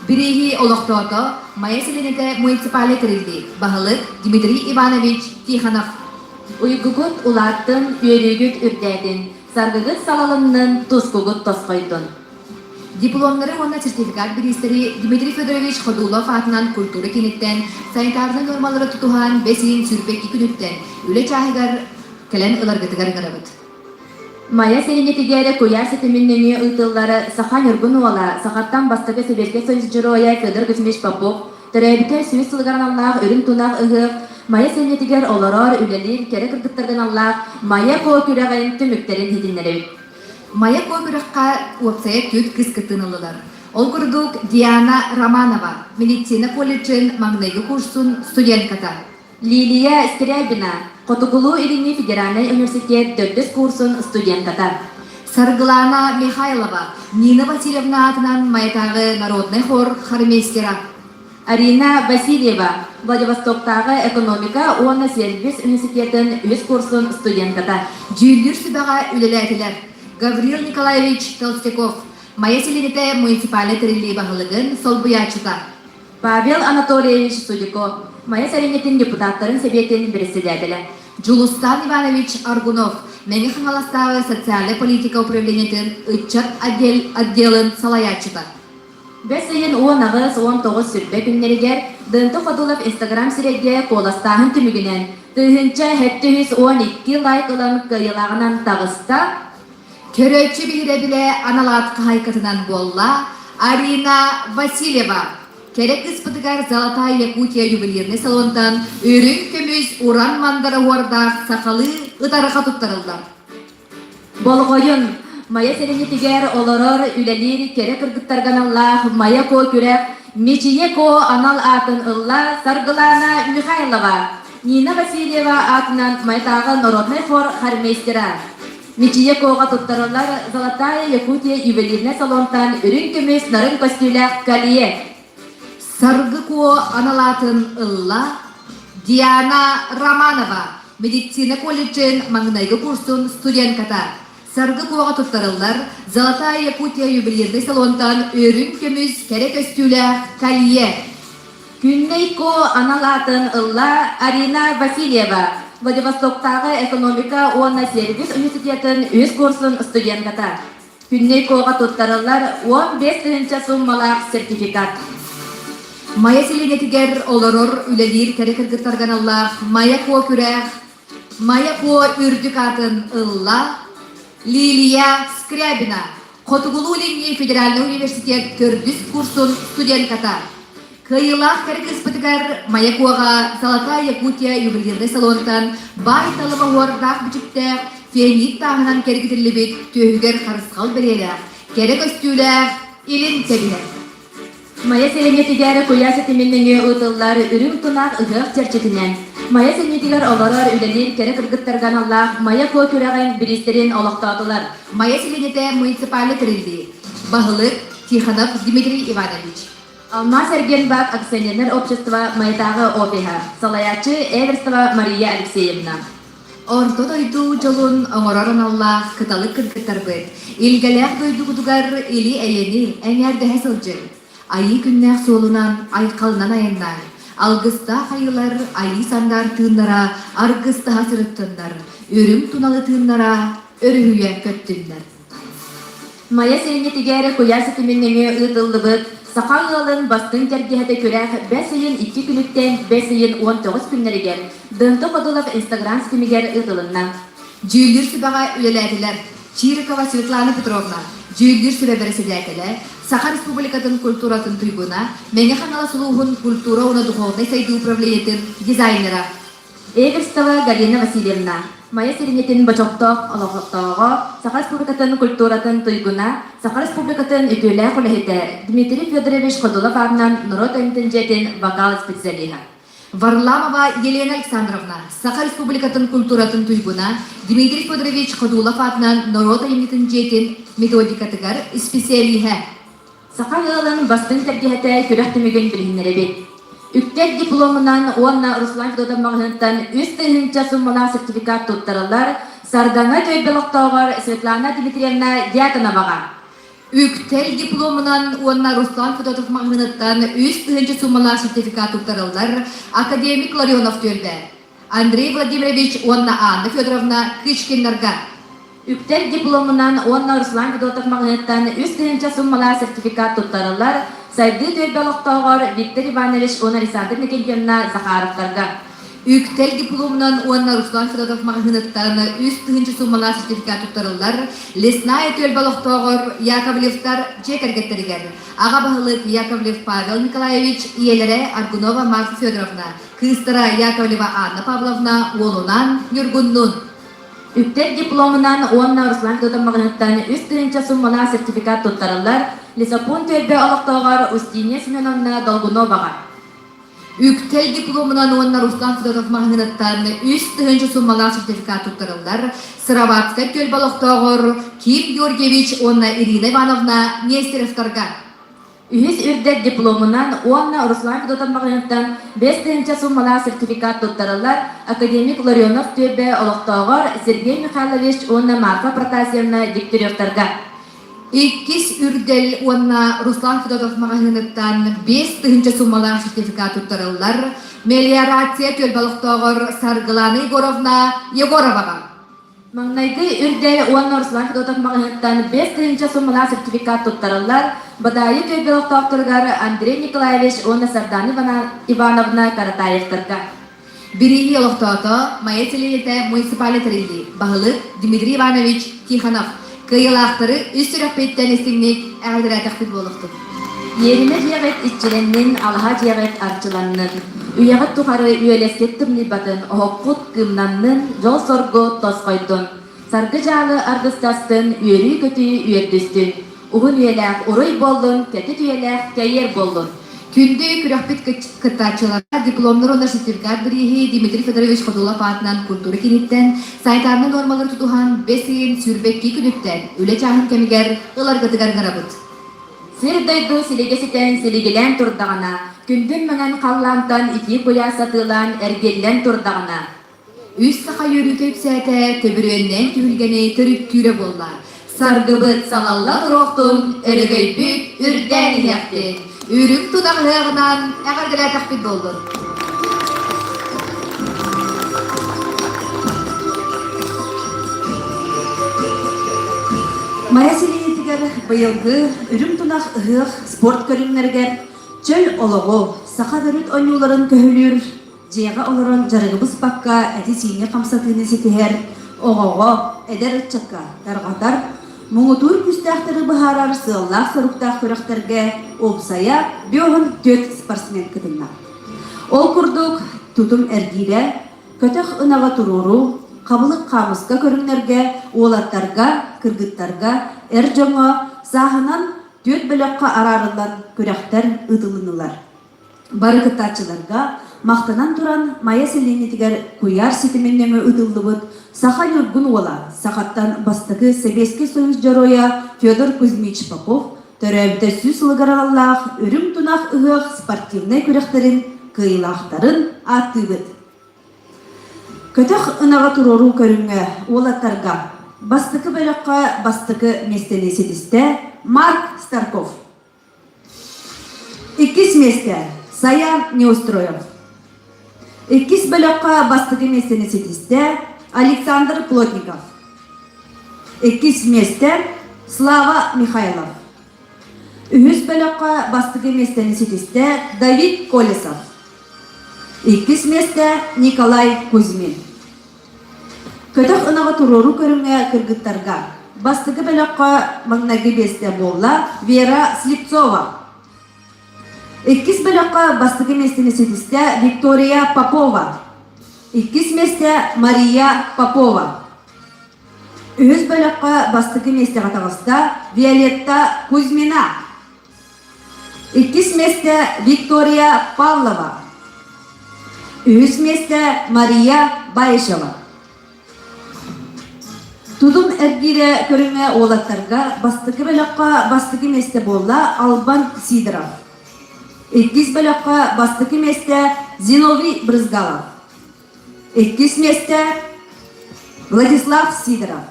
Бирииһи олохтоото Майа сэлиэнньэтэ муниципальнай тэриллии баһылык Дмитрий Иванович Тихонов. Уйгугут улааттын, үөрүүгүт үрдээтин, саргыгыт салалыннын, тускугут тосхойдун. Дипломнары уонна сертификат бириистэри Дмитрий Федорович Ходулов аатынан культура кииниттэн санитарнай нуормалары тутуһан бэс ыйын 22 күнүттэн үлэ чааһыгар кэлэн ыларгытыгар ыҥырабыт. Майа сэлиэнньэтигэр куйаар ситимин нөҥүө ыытыллар Саха Ньургун уола, сахаттан бастакы Сэбиэскэй Союз Дьоруойа Федор Кузьмич Попов төрөөбүтэ сүүс сылыгар аналлаах үрүҥ тунах ыһыах Майа сэлиэнньэтигэр олорор, үлэлиир кэрэ кыргыттарга аналлаах Майа Куо күрэҕин түмүктэрин иһитиннэрэбит. Майа Куо күрэххэ уопсайа түөрт кыыс кыттыыны ыллылар. Ол курдук Диана Романова, медицина колледжын маҥнайгы курсун студентката. Лилия Скрябина, Хотугулуу-Илиҥҥи федеральнай университет төрдүс курсун студентката. Саргылана Михайлова, Нина Васильевна аатынан Майатааҕы народнай хор хормейстера. Арина Васильева, Владивостоктааҕы экономика уонна сервис университетын үһүс курсун студентката. Дьүүллүүр сүбэҕэ үлэлээтилэр Гаврил Николаевич Толстяков, Майа сэлиэнньэтэ муниципальнай тэриллии баһылыгын солбуйааччыта. Павел Анатольевич Судико, Майа сэлиэнньэтин депутаттарын сэбиэтин председателэ. Дьулустан Иванович Аргунов, Мэҥэ Хаҥаластааҕы социальнай политика управлениетын ыччат отдел, отделын салайааччыта. Бэс ыйын 18-19 сүрбэ күннэригэр Дынты Ходулов Инстаграм сирэйгэ куоластааһын түмүгүнэн 1712 лайк ылан кыайыылааҕынан таҕыста. Көрөөччү биһирэбилэ анал аат хаһаайкатынан буолла Арина Васильева. Кэрэ кыыспытыгар Золотая Якутия ювелирный салонтан үрүҥ көмүс уран мандара уордаах сахалыы ытарҕа туттарыллар. Болҕойун, Майа сэлиэнньэтигэр олорор, үлэлиир кэрэ кыргыттарга аналлаах Майа Куо күрэх Мичийэ Куо анал аатын ылла Саргылаана Михайлова, Нина Васильева аатынан Майатааҕы народнай хор хормейстера. Мичийэ Куоҕа туттарыллар Золотая Якутия ювелирнай салонтан үрүҥ көмүс нарын көстүүлээх колье. Саргы Куо анал аатын ылла Диана Романова, медицина колледжын маҥнайгы курсун студентката. Саргы Куоҕа туттарыллар Золотая Якутия ювелирнай салонтан үрүҥ көмүс кэрэ көстүүлээх колье. Күннэй Ко анал аатын ылла Арина Васильева, Владивостоктааҕы экономика уонна сервис университетын үс курсун студентката. Күннэй Коҕа туттарыллар 15 тыһыынча суммалаах сертификат. Майа сэлиэнньэтигэр олорор, үлэлиир кэрэ кыргыттарга аналлаах Майа Куо күрэх Майа Куо үрдүк аатын ылла Лилия Скрябина, Хотугулуу-Илиҥҥи федеральнай университет төрдүс курсун студентката. Кыайыылаах кэрэ кыыспытыгар Майа Куоҕа Золотая Якутия ювелирнай салонтан баай талым оһуордаах бичиктээх фианит тааһынан кэргитиллибит түөһүгэр харысхал бэлиэлээх, кэрэ көстүүлээх илин кэбиһэр. Майа сэлиэнньэтигэр куйаар ситимин нөҥүө ыытыллар Үрүҥ тунах ыһыах чэрчитинэн Майа сэлиэнньэтигэр олорор, үлэлиир кэрэ кыргыттарга аналлаах Майа Куо күрэҕин бириистэрин олохтоотулар. Майа сэлиэнньэтэ муниципальнай тэриллии. Баһылык Тихонов Дмитрий Иванович. Алмаас Эргиэнбаак акционернай общество Майатааҕы офиһа, салайааччы Эверстова Мария Алексеевна. Орто дойду дьолун оҥорор аналлаах кыталык кыргыттарбыт, илгэлээх дойдугутугар или-эйэни эҥээрдэһэ сылдьыҥ. Айыы күннээх суолунан айхалынан айаннаан, алгыстаах айыылар айыы сандаар тыыннара аргыстаһа сырыттыннар, үрүҥ туналы тыыннара өрүһүйэ көттүннэр. Майа сэлиэнньэтигэр куйаар ситимин нөҥүө ыытыллыбыт Саха ыалын бастыҥ тэлгэһэтэ күрэх бэс ыйын икки күнүттэн бэс ыйын 19 күннэригэр Дынты Ходулов Инстаграм ситимигэр ыытылынна. Дьүүллүүр сүбэҕэ үлэлээтилэр Чирикова Светлана Петровна, дьүүллүүр сүбэ бэрэссэдээтэлэ, Саха Республикатын культуратын туйгуна, Мэҥэ Хаҥалас улууһун культура уонна духовнай сайдыы управлениетын дизайнера. Эверстова Галина Васильевна, Майа сэлиэнньэтин бочоттоох олохтооҕо, Саха Республикатын культуратын туйгуна, Саха Республикатын үтүөлээх үлэһитэ Дмитрий Федорович Ходулов аатынан норуот айымньытын дьиэтин вокал специалиһа. Варламова Елена Александровна, Саха Республикатын культуратын туйгуна, Дмитрий Федорович Ходулов аатынан норуот айымньытын дьиэтин методикатыгар исписэлииһэ. Саха ыалын бастыҥ тэлгэһэтэ күрэх түмүгүн билиһиннэрэбит. Үктэл дипломунан уонна Руслан Федотов маҕаһыынтан 3000 суммалаах сертификат туттарыллар Сардаҥа түөлбэ олохтооҕор Светлана Дмитриевна Дьяконоваҕа. Үктэл дипломунан уонна Руслан Федотов маҕаһыыныттан 3000 суммалаах сертификат туттарыллар академик Ларионов түөлбэ. Андрей Владимирович уонна Анна Федоровна Кычкиннарга. Үктэл дипломунан уонна Руслан Федотов маҕаһыыттан 3000 суммалаах сертификат туттарыллар Сайдыы түөлбэ олохтооҕор Виктор Иванович уонна Александр Никитьевна Захаровтарга. Үктэл дипломунан уонна Руслан Федотов маҕаһыыныттан 3000 суммалаах сертификат туттарыллар Лесная түөлбэ олохтооҕор Яковлевтар дьиэ кэргэттэригэр аҕа баһылык Яковлев Павел Николаевич, ийэлэрэ Аргунова Марфа Федоровна, кыыстара Яковлева Анна Павловна уолунаан Ньургуннуун. Үктэл дипломунан уонна Руслан Федотов маҕаһыыттан 3000 суммалаах сертификат туттарыллар Лесопун түөлбэ олохтооҕор Устинья Семеновна Долгуноваҕа. Үктэл дипломунан уонна Руслан Федотов маҕаһыыныттан 3000 суммалаах сертификат туттарыллар Сыроватскай түөлбэ олохтооҕор Ким Георгиевич уонна Ирина Ивановна Нестеровтарга. Үһүс үрдэл дипломунан уонна Руслан Федотов маҕаһыынтан 5000 суммалаах сертификат туттарыллар академик Ларионов түөлбэ олохтооҕор Сергей Михайлович уонна Марфа Протасьевна Дегтяревтарга. Иккис үрдэл уонна Руслан Федотов маҕаһыыныттан 5000 суммалаах сертификат туттарыллар мелиорация түөлбэ олохтооҕор Саргылана Егоровна Егороваҕа. Маҥнайгы үрдэл уонна Руслан Федотов маҕаһыынтан 5000 суммалаах сертификат туттараллар Бадаайы түөлбэ олохтоохторугар Андрей Николаевич уонна Сардана Ивановна Каратаевтарга. Бирииһи олохтоото Майа сэлиэнньэтэ муниципальнай тэриллии баһылык Дмитрий Иванович Тихонов кыайыылаахтары үс сүрэхпиттэн истиҥник эҕэрдэлээтэхпит буолуохтун. Иэримэ дьиэҕит иччилэннин, алаһа дьиэҕит арчыланнын. Үйэҕит тухары үөлэскит тымныйбатын, оһоххут кыымнаннын, дьол-соргу тосхойдун. Саргы-дьаалы аргыстастын, үөрүү-көтүү үөрдүстүн. Уһун үйэлээх уруй буоллун, кэтит үйэлээх кэйиэр буоллун. Күндү күрэхпит кыттааччылара дипломнар уонна сертификат бирииһи Дмитрий Федорович Ходулов аатынан культура кииниттэн санитарнай нуормалары тутуһан бэс ыйын 22 күнүттэн үлэ чааһын кэмигэр ыларгытыгар ыҥырабыт. Сир-дойду силигэ ситэн силигилээн турдаҕына, күндүн маҥан халлаантан итии куйаас сатыылаан эргиллэн турдаҕына, Үс саха үөрүүтэ үксээтэ, төбүрүөннээн түһүлгэни төрүттүүрэ буолла. Саргыбыт салалла туруохтун, өрөгөйбүт үрдээн иһиэхтин. Үрүҥ тунах ыһыаҕынан эҕэрдэлээтэхпит буоллун. Майа сэлиэнньэтигэр быйылгы Үрүҥ тунах ыһыах спорт көрүҥнэригэр чөл олоҕу, саха төрүт оонньууларын көһүлүүр Дьиэҕэ олорон дьарыгы быспакка эти-сиини хамсатыыны ситиһэр, оҕоҕо, эдэр ыччакка тарҕатар, муҥутуур күүстээхтэри быһаарар сыаллаах-соруктаах күрэхтэргэ уопсайа 54 спортсмен кытынна. Ол курдук, тутум эргиирэ, көтөх ынаҕа туруоруу, хабылык хаамыска көрүҥнэргэ уолаттарга, кыргыттарга, эр дьоҥҥо сааһынан түөрт бөлөххө араарыллан күрэхтэр ыытылыннылар. Бары кыттааччыларга махтанан туран Майа сэлиэнньэтигэр куйаар ситимин нөҥүө ыытыллыбыт Саха Ньургун уола, сахаттан бастакы Сэбиэскэй Союз Дьоруойа Федор Кузьмич Попов төрөөбүтэ сүүс сылыгар аналлаах Үрүҥ тунах ыһыах спортивнай күрэхтэрин кыайыылаахтарын ааттыыбыт. Көтөх ынаҕы туруоруу көрүҥҥэ уолаттарга бастакы бөлөххө бастакы миэстэни ситистэ Марк Старков. Иккис миэстэ Саян Неустроев. Иккис бөлөххө бастакы миэстэни ситистэ Александр Плотников. Иккис миэстэ Слава Михайлов. Үһүс бөлөххө бастакы миэстэни ситистэ Давид Колесов. Иккис миэстэ Николай Кузьмин. Көтөх ынаҕы туруоруу көрүҥэ кыргыттарга бастакы бөлөххө маҥнайгы миэстэ буолла Вера Слепцова. Иккис бөлөххө бастакы миэстэни ситистэ Виктория Попова. Иккис миэстэ Мария Попова. Үһүс бөлөххө бастакы миэстэҕэ таҕыста Виолетта Кузьмина. Иккис миэстэ Виктория Павлова. Үһүс миэстэ Мария Баишева. Тутум эргиирэ көрүҥэ уолаттарга бастакы бөлөххө бастакы миэстэ буолла Албан Сидоров. Иккис бөлөххө бастакы миэстэ Зиновий Брызгалов. Иккис миэстэ Владислав Сидоров.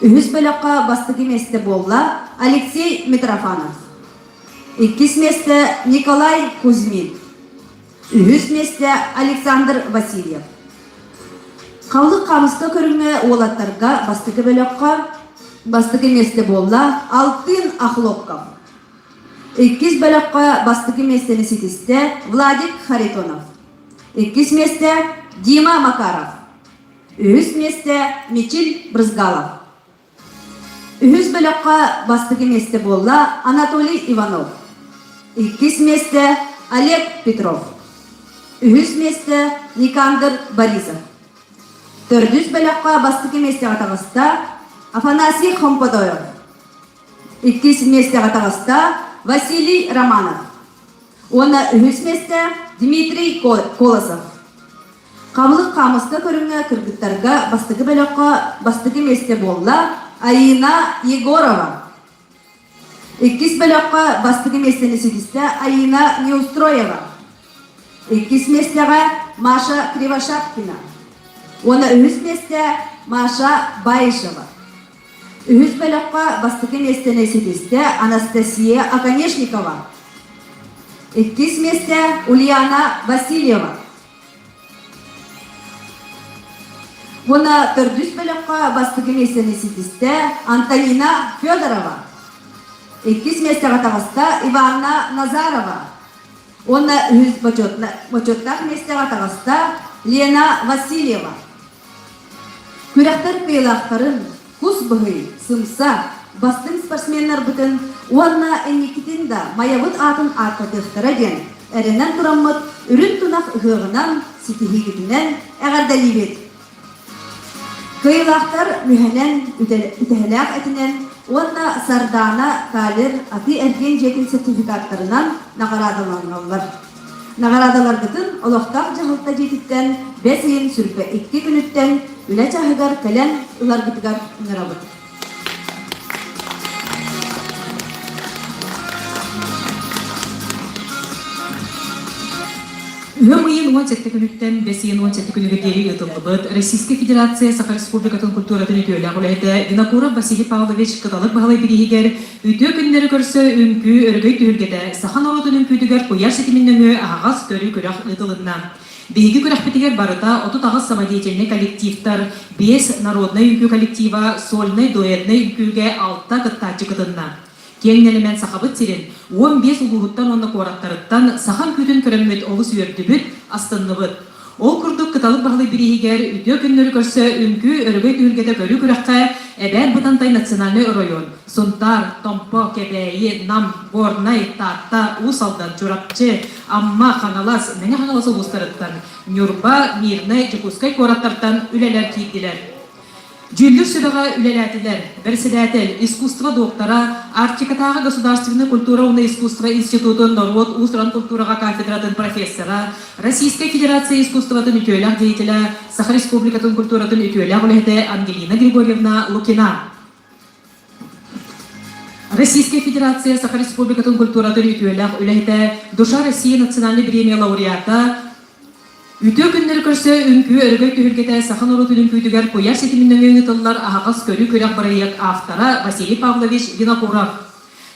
Үһүс бөлөххө бастакы миэстэ буолла Алексей Митрофанов. Иккис миэстэ Николай Кузьмин. Үһүс миэстэ Александр Васильев. Халлык хаамыска көрүҥҥэ уолаттарга бастакы бөлөххө бастакы миэстэ буолла Алтын Охлопков. Иккис бөлөххө бастакы миэстэни ситистэ Владик Харитонов. Иккис миэстэ Дима Макаров. Үһүс миэстэ Мичил Брызгалов. Үһүс бөлөххө бастакы миэстэ буолла Анатолий Иванов. Иккис миэстэ Олег Петров. Үһүс миэстэ Никандр Борисов. Төрдүс бөлөххө бастакы миэстэҕэ таҕыста Афанасий Хомподоев. Иккис миэстэҕэ таҕыста Василий Романов. Уонна үһүс миэстэ Дмитрий Колосов. Хабылык хаамыска көрүҥҥэ кыргыттарга бастакы бөлөххө бастакы миэстэ буолла Аина Егорова. Иккис бөлөххө бастакы миэстэни ситистэ Аина Неустроева. Иккис миэстэҕэ Маша Кривошапкина. Уонна үһүс миэстэ Маша Баишева. Үһүс бөлөххө бастакы миэстэни ситистэ Анастасия Оконешникова. Иккис миэстэ Ульяна Васильева. Уонна төрдүс бөлөххө бастакы миэстэни ситистэ Антонина Федорова. Иккис миэстэҕэ таҕыста Иванна Назарова. Уонна үһүс бочуоттаах миэстэҕэ таҕыста Лена Васильева. Күрэхтэр кыайыылаахтарын, кус быһый, сымса, бастыҥ спортсменнарбытын уонна инникитин да Майабыт аатын ааттатыахтара диэн эрэнэн тураммыт үрүҥ тунах ыһыаҕынан, ситиһиигитинэн эҕэрдэлиибит! Кыайыылаахтар мүһэнэн, үтэһэлээх этинэн уонна Сардаана Талер атыы-эргиэн дьиэтин сертификаттарынан наҕараадаланаллар. Наҕараадаларгытын олохтоох дьаһалта дьиэтиттэн бэс ыйын 22 күнүттэн үлэ чааһыгар кэлэн ыларгытыгар ыҥырабыт. Ыам ыйын 17 күнүттэн бэс ыйын 17 күнүгэр диэри ыытыллыбыт Российскай Федерация Саха Республикатын культуратын үтүөлээх үлэһитэ Винокуров Василий Павлович Кыталык Баһылай бирииһигэр Үтүө күннэри көрсө үҥкүү өрөгөй түһүлгэтэ саха норуотун үҥкүүтүгэр куйаар ситимин нөҥүө аһаҕас көрүү-күрэх ыытылынна. Биһиги күрэхпитигэр барыта 38 самодеятельнай коллективтар, биэс народнай үҥкүү коллектива, сольнай дуэтнай үҥкүүгэ алта кыттааччы кытынна. Киэҥ нэлэмэн Сахабыт сирин 15 улууһуттан уонна куораттарыттан саха үҥкүүтүн көрөммүт олус үөрдүбүт, астынныбыт. Ол курдук Кыталык Баһылай бирииһигэр үтүө күннэри көрсө үҥкүү өрөгөй түһүлгэтэ көрүү күрэххэ Эбээн Бытантай национальнай оройуон, Сунтаар, Томпо, Кэбээйи, Нам, Горнай, Таатта, Уус Алдан, Чурапчы, Амма, Хаҥалас, Мэҥэ Хаҥалас улуустарыттан, Ньурба, Мирнэй, Дьокуускай куораттартан үлэлэр киирдилэр. Дьүүллүүр сүбэҕэ үлэлээтилэр бэрэссэдээтэл, искусство доктора, Арктикатааҕы государственнай культура уонна искусство институтун норуот уус-уран культураҕа кафедратын профессора, Российскай Федерация искусствотын үтүөлээх деятелэ, Саха Республикатын культуратын үтүөлээх үлэһитэ Ангелина Григорьевна Лукина. Российскай Федерация Саха Республикатын культуратын үтүөлээх үлэһитэ, Душа России национальнай премия лауреата, Үтүө күннэри көрсө үҥкүү өрөгөй түһүлгэтэ саха норуотун үҥкүүтүгэр куйаар ситимин нөҥүө ыытыллар аһаҕас көрүү-күрэх бырайыак автора Василий Павлович Винокуров.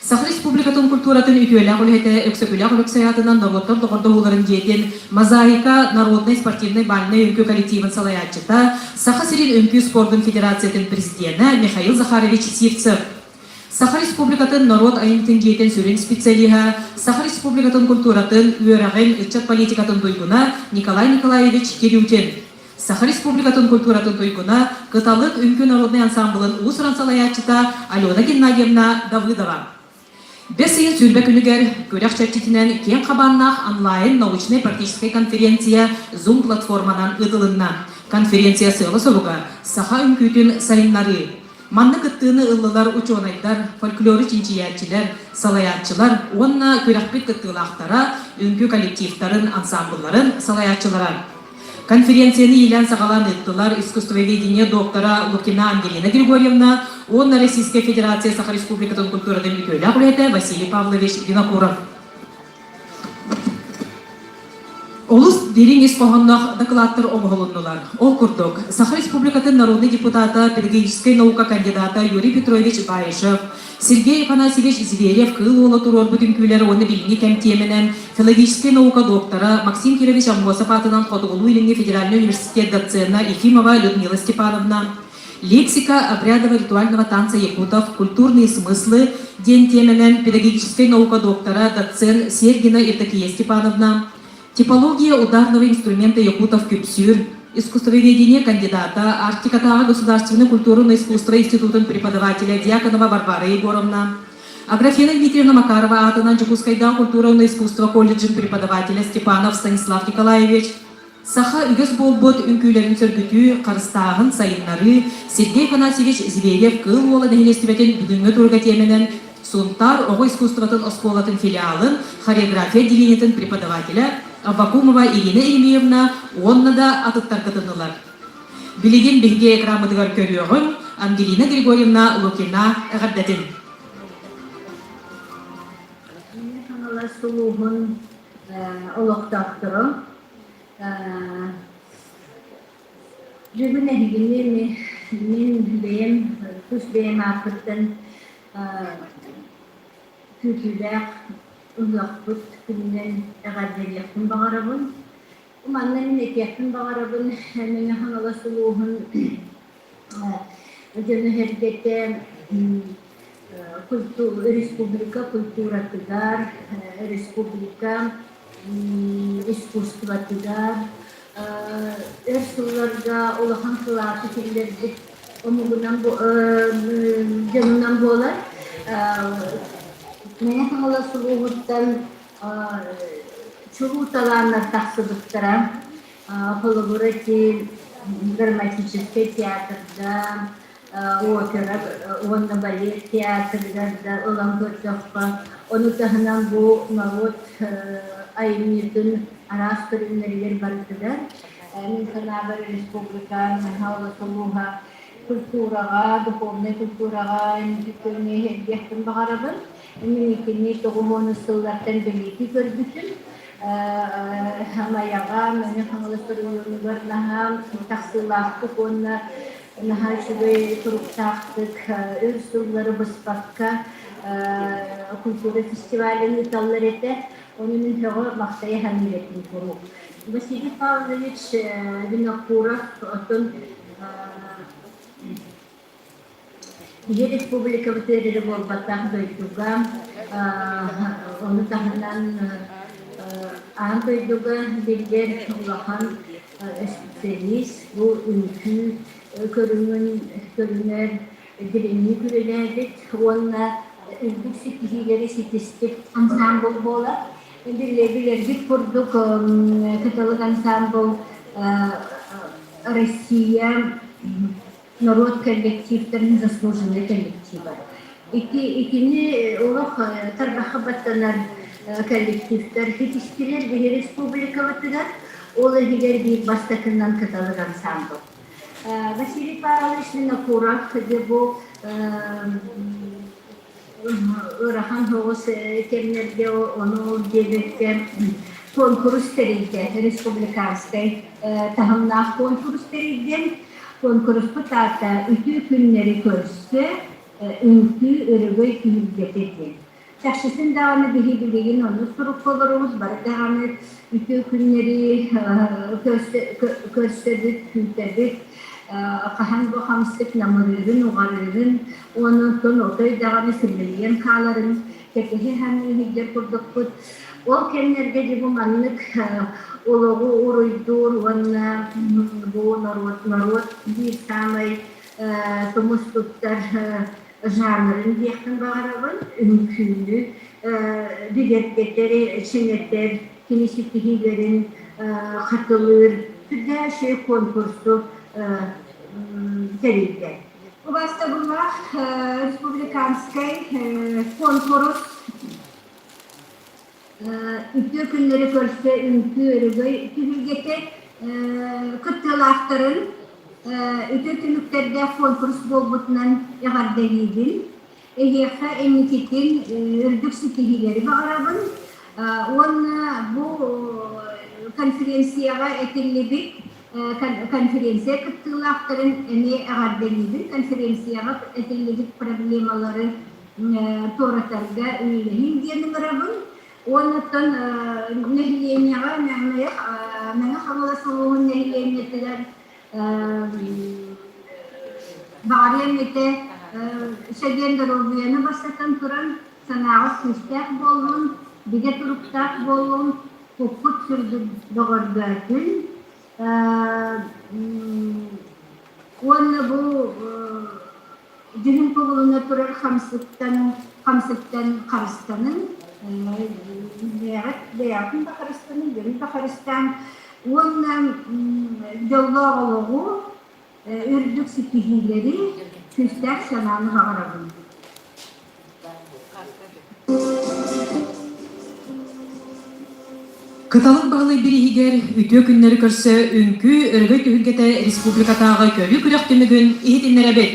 Саха Республикатын культуратын үтүөлээх үлэһитэ Өксөкүлээх Өлөксөй аатынан норуоттар доҕордоһууларын дьиэтин Мозаика народнай спортивнай бальнай үҥкүү коллективын салайааччыта, Саха сирин үҥкүү спордун федерациятын президенэ Михаил Захарович Сивцев. Саха Республикатын норуот айымньытын дьиэтин сүрүн специалиһа, Саха Республикатын культуратын, үөрэҕин, ыччат политикатын туйгуна Николай Николаевич Кирютин, Саха Республикатын культуратын туйгуна, Кыталык үҥкүү народнай ансамблын уус-уран салайааччыта Алена Геннадьевна Давыдова. Бэс ыйын 20 күнүгэр күрэх чэрчитинэн киэҥ хабааннаах онлайн научнай-практическай конференция Zoom платформанан ыытылынна. Конференция сыала-соруга саха үҥкүүтүн сайыннарыы. Манна кыттыыны ыллылар учуонайдар, фольклору чинчийээччилэр, салайааччылар уонна күрэхпит кыттыылаахтара, үҥкүү коллективтарын, ансамблларын салайааччылара. Конференцияны иилээн-саҕалаан ыыттылар искусствоведение доктора Лукина Ангелина Григорьевна уонна Российскай Федерация Саха Республикатын культуратын үтүөлээх үлэһитэ Василий Павлович Винокуров. Олус дириҥ ис хоһоонноох дакылааттар оҥоһулуннулар. Ол курдук, Саха Республикатын народнай депутата, педагогическай наука кандидата Юрий Петрович Баишев, Сергей Афанасьевич Зверев Кыыл Уола туруорбут үҥкүүлэр уонна билиҥҥи кэм тиэмэнэн филологическай наука доктора Максим Кирович Аммосов аатынан Хотугулуу-Илиҥҥи федеральнай университет доцена Ефимова Людмила Степановна, Лексика обрядово-ритуального танца якутов «Культурные смыслы» диэн тиэмэнэн педагогическай наука доктора, доцент Сергина Евдокия Степановна, Типология ударного инструмента якутов күпсүүр, искусствоведение кандидата, Арктикатааҕы государственный культурное искусство институтун преподавателя Дьяконова Варвара Егоровна, Аграфена Дмитриевна Макарова аатынан Дьокуускайдааҕы культурное искусство колледжын преподавателя Степанов Станислав Николаевич, Саха үгэс буолбут үҥкүүлэрин сөргүтүү, харыстааһын, сайыннарыы Сергей Афанасьевич Зверев Кыыл Уола нэһилиэстибэтин бүгүҥҥү туруга тиэмэнэн Сунтаар оҕо искусствотын оскуолатын филиалын хореография отделениетын преподавателэ Аввакумова Ирина Еремеевна уонна да атыттар кытыннылар. Билигин биһиги экраммытыгар көрүөҕүҥ Ангелина Григорьевна Лукина эҕэрдэтин. Хаҥалас улууһун олохтоохторо Бүгүн эһигини мин бэйэм тус бэйэм ааппыттан күүтүүлээх ыһыахпыт күнүнэн эҕэрдэлиэхпин баҕарабын. Манна мин этиэхпин баҕарабын Мэҥэ Хаҥалас улууһун дьоно-сэргэтэ республика культуратыгар, республика искусствотыгар өр сылларга улахан кылааты киллэрбит омугунан дьонунан буолар. Мэҥэ Хаҥалас улууһуттан чулуу талааннар тахсыбыттара. Холобура, ити драматическай театрга, опера уонна балет театрыгар да ылан көрдөххө, ону таһынан бу норуот айымньытын араас көрүҥнэригэр барытыгар мин санаабар республика Наһаа улууһа культураҕа, духовнай культураҕа инникитин иһэрдиэхпин баҕарабын. Мин итини тоҕуһуонус сыллартан бэлиэтии көрбүтүм. Майаҕа, Мэҥэ Хаҥалас оройуонугар наһаа тахсыылаахтык уонна наһаа үчүгэй туруктаахтык өр сыллары быспакка культура фестивалын ыыталлар этэ. Ону мин сөҕө махтайа саныыр этим куруук. Василий Павлович Винокуров оттон Биһи республикабытыгар эрэ буолбатах дойдуга, ону таһынан аан дойдуга биллэр улахан специалист бу үҥкүү көрүҥүн көрүҥэр дириҥник үлэлээбит уонна үрдүк ситиһиилэри ситиспит ансаамбыл буолар. Билэргит курдук Кыталык ансаамбыл Россия норуот коллективтарын заслуженный коллектива. Ити итини олох тарбахха баттанар коллективтар ситистилэр биһи республикабытыгар, ол иһигэр биир бастакынан Кыталык ансамбл. Василий Павлович Винокуров бу ыарахан соҕус кэмнэргэ ону диэбэккэ куонкурус тэрийдэ, республиканскай таһымнаах куонкурус тэрийдэ. Куонкуруспут аата «Үтүө күннэри көрсө, үҥкүү өрөгөй түһүлгэтэ» диэн. Чахчытын даҕаны биһи билигин оннук сурукка олоробут, бары даҕаны үтүө күннэри көрсөбүт, күүтэбит, хаһан бу хамсык намырыырын, уҕарыырын уонна оттон отой даҕаны симэлийэн хааларын кэтэһэ саныы курдукпут. Ол кэмнэргэ дьэ бу маннык олоҕу уруйдуур уонна бу норуот норуот биир саамай тумус туттар жанрын диэхпин баҕарабын, үҥкүүнү бигэргэтэр, чиҥэтэр, кини ситиһиилэрин хатылыыр сүрдээх үчүгэй конкурсу тэрийдэ. Убаастабыллаах республиканскай конкурс Үтүө күннэри көрсө үҥкүү өрөгөй түһүлгэтэ кыттыылаахтарын үтүө түмүктэрдээх конкурс буолбутунан эҕэрдэлиибин. Эһиэхэ инникитин үрдүк ситиһиилэри баҕарабын. Уонна бу Конференцияҕа этиллибит конференция кыттыылаахтарын эмиэ эҕэрдэлиибин. Конференцияҕа этиллибит проблемалары туоратарга үлэлэһиҥ диэн ыҥырабын. Уоннаттан нэһилиэнньэҕэ Мэҥэ Хаҥалас улууһун нэһилиэнньэтигэр баҕарыам этэ чэгиэн доруобуйаны бастатан туран санааҕыт күүстээх буоллун, бигэ туруктаах буоллун, куппут сүргүт бөҕөргөөтүн. Уонна бу дьүһүн кубулуна турар хамсыктан хамсыктан харыстаныҥ, бэйэҕит бэйэҕитин да харыстаныҥ, дьону да харыстааҥ уонна дьоллоох олоҕу, үрдүк ситиһиилэри, күүстээх санааны баҕарабын. Кыталык Баһылай бирииһигэр үтүө күннэри көрсө үҥкүү өрөгөй түһүлгэтэ республикатааҕы көрүү күрэх түмүгүн иһитиннэрэбит.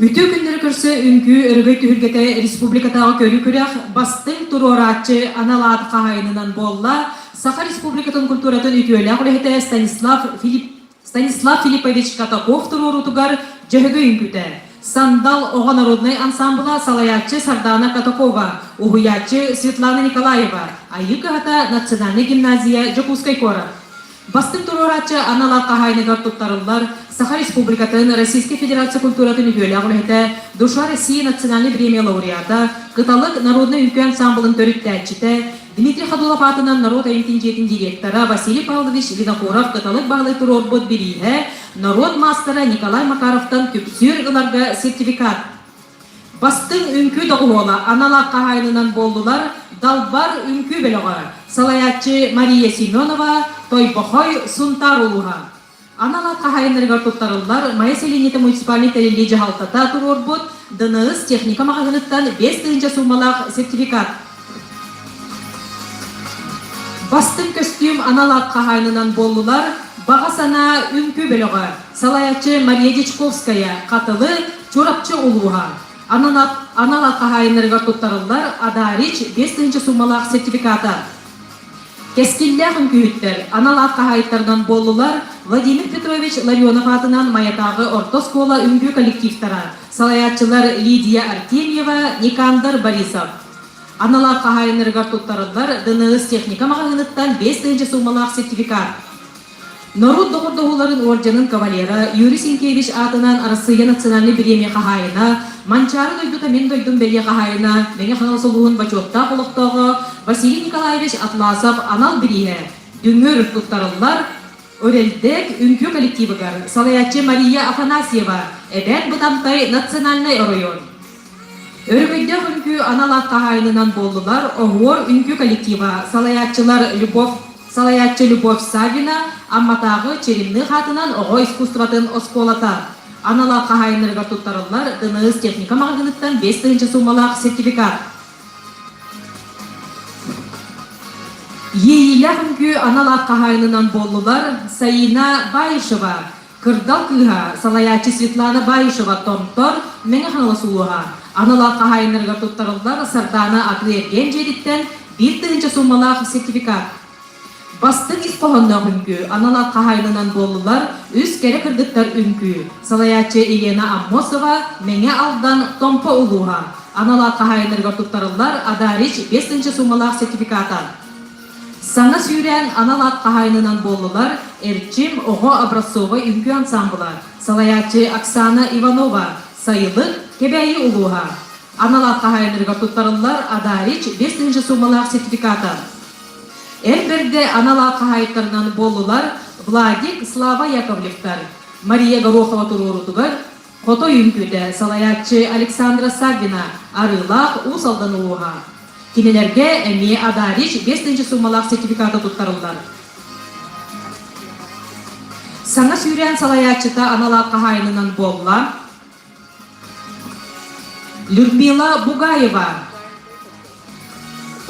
Үтүө күннэри көрсө үҥкүү өрөгөй түһүлгэтэ республикатааҕы көрүү күрэх бастыҥ туруорааччы анал аат хаһаайынынан буолла Саха Республикатын культуратын үтүөлээх үлэһитэ Станислав Филипп Станислав Филиппович Катаков туруоруутугар Дьөһөгөй үҥкүүтэ, Сандал оҕо народнай ансаамбыла салайааччы Сардаана Катакова, уһуйааччы Светлана Николаева, Айыы кыһата национальнай гимназия Дьокуускай куорат. Бастыҥ туруорааччы анал аат хаһаайыныгар туттарыллар Саха Республикатын Российскай Федерация культуратын үтүөлээх үлэһитэ, Душа России национальнай премия лауреата, Кыталык народнай үҥкүү ансаамбылын төрүттээччитэ, Дмитрий Ходулов аатынан норуот айымньытын дьиэтин директора Василий Павлович Винокуров Кыталык Баһылай туруорбут бирииһэ норуот маастара Николай Макаровтан күпсүүр ыларга сертификат. Бастыҥ үҥкүү доҕуһуола анал аат хаһаайынынан буоллулар Далбар үҥкүү бөлөҕө, салайааччы Мария Семенова, Тойбохой, Сунтаар улууһа. Анал аат хаһаайыннарыгар туттарыллар Майа сэлиэнньэтэ муниципальнай тэриллии дьаһалтата туруорбут ДНС техника маҕаһыыныттан 5000 суумалаах сертификат. Бастыҥ көстүүм анал аат хаһаайынынан буоллулар Баҕа санаа үҥкүү бөлөҕө, салайааччы Мария Дьячковская, Хатылы, Чурапчы улууһа. Анал аат хаһаайыннарыгар туттарыллар Адарич 5000 суумалаах сертификата. Кэскиллээх үҥкүүһүттэр анал аат хаһаайыттарынан буоллулар Владимир Петрович Ларионов аатынан Майатааҕы орто оскуола үҥкүү коллективтара, салайааччылар Лидия Артемьева, Никандр Борисов. Анал аат хаһаайыннарыгар туттарыллар ДНС техника маҕаһыыныттан 5000 суумалаах сертификат. Норуот доҕордоһууларын уордьанын кавалера Юрий Сенкевич аатынан Арассыыйа национальнай бириэмийэ хаһаайына, Манчаары дойдута мин дойдум бэлиэ хаһаайына, Мэҥэ Хаҥалас улууһун бочуоттаах олохтооҕо Василий Николаевич Атласов анал бирииһэ дүҥүр туттарыллар Орельдек үҥкүү коллективыгар салайааччы Мария Афанасьева, Эбээн Бытантай национальнай оройуон. Өрөгөйдөөх үҥкүү анал аат хаһаайынынан буоллулар Оһуор үҥкүү коллектива, салайааччылар Любовь салайааччы Любовь Саввина, Амматааҕы Черемных аатынан оҕо искусствотын оскуолата. Анал аат хаһаайыннарыгар туттарыллар ДНС техника маҕаһыыныттан 5000 суумалаах сертификат. Иэйиилээх үҥкүү анал аат хаһаайынынан буоллулар Саина Баишева, Кырдал кыыһа, салайааччы Светлана Баишева Томтор, Мэҥэ Хаҥалас улууһа. Анал аат хаһаайыннарыгар туттарыллар Сардаана атыы-эргиэн дьиэтиттэн 1000 суумалаах сертификат. Бастыҥ ис хоһоонноох үҥкүү анал аат хаһаайынынан буоллулар үс кэрэ кыргыттар үҥкүү. Салайааччы Елена Аммосова, Мэҥэ Алдан, Томпо улууһа. Анал аат хаһаайыннарыгар туттарыллар Адарич 5000 суумалаах сертификата. Саҥа сүүрээн анал аат хаһаайынынан буоллулар Эрчим оҕо образцовай үҥкүү ансаамбыла, салайааччы Оксана Иванова, Сайылык, Кэбээйи улууһа. Анал аат хаһаайыннарыгар туттарыллар Адарич 5000 суумалаах сертификата. Эр бэрдэ анал аат хаһаайыттарынан буоллулар Владик Слава Яковлевтар, Мария Горохова туруорутугар Хотой үҥкүүтэ салайааччы Александра Саввина, Арыылаах Уус Алдан улууһа. Кинилэргэ эмиэ Адарич 5000 суумалаах сертификата туттарыллар. Саҥа сүүрээн салайааччыта анал аат хаһаайынынан буолла Людмила Бугаева,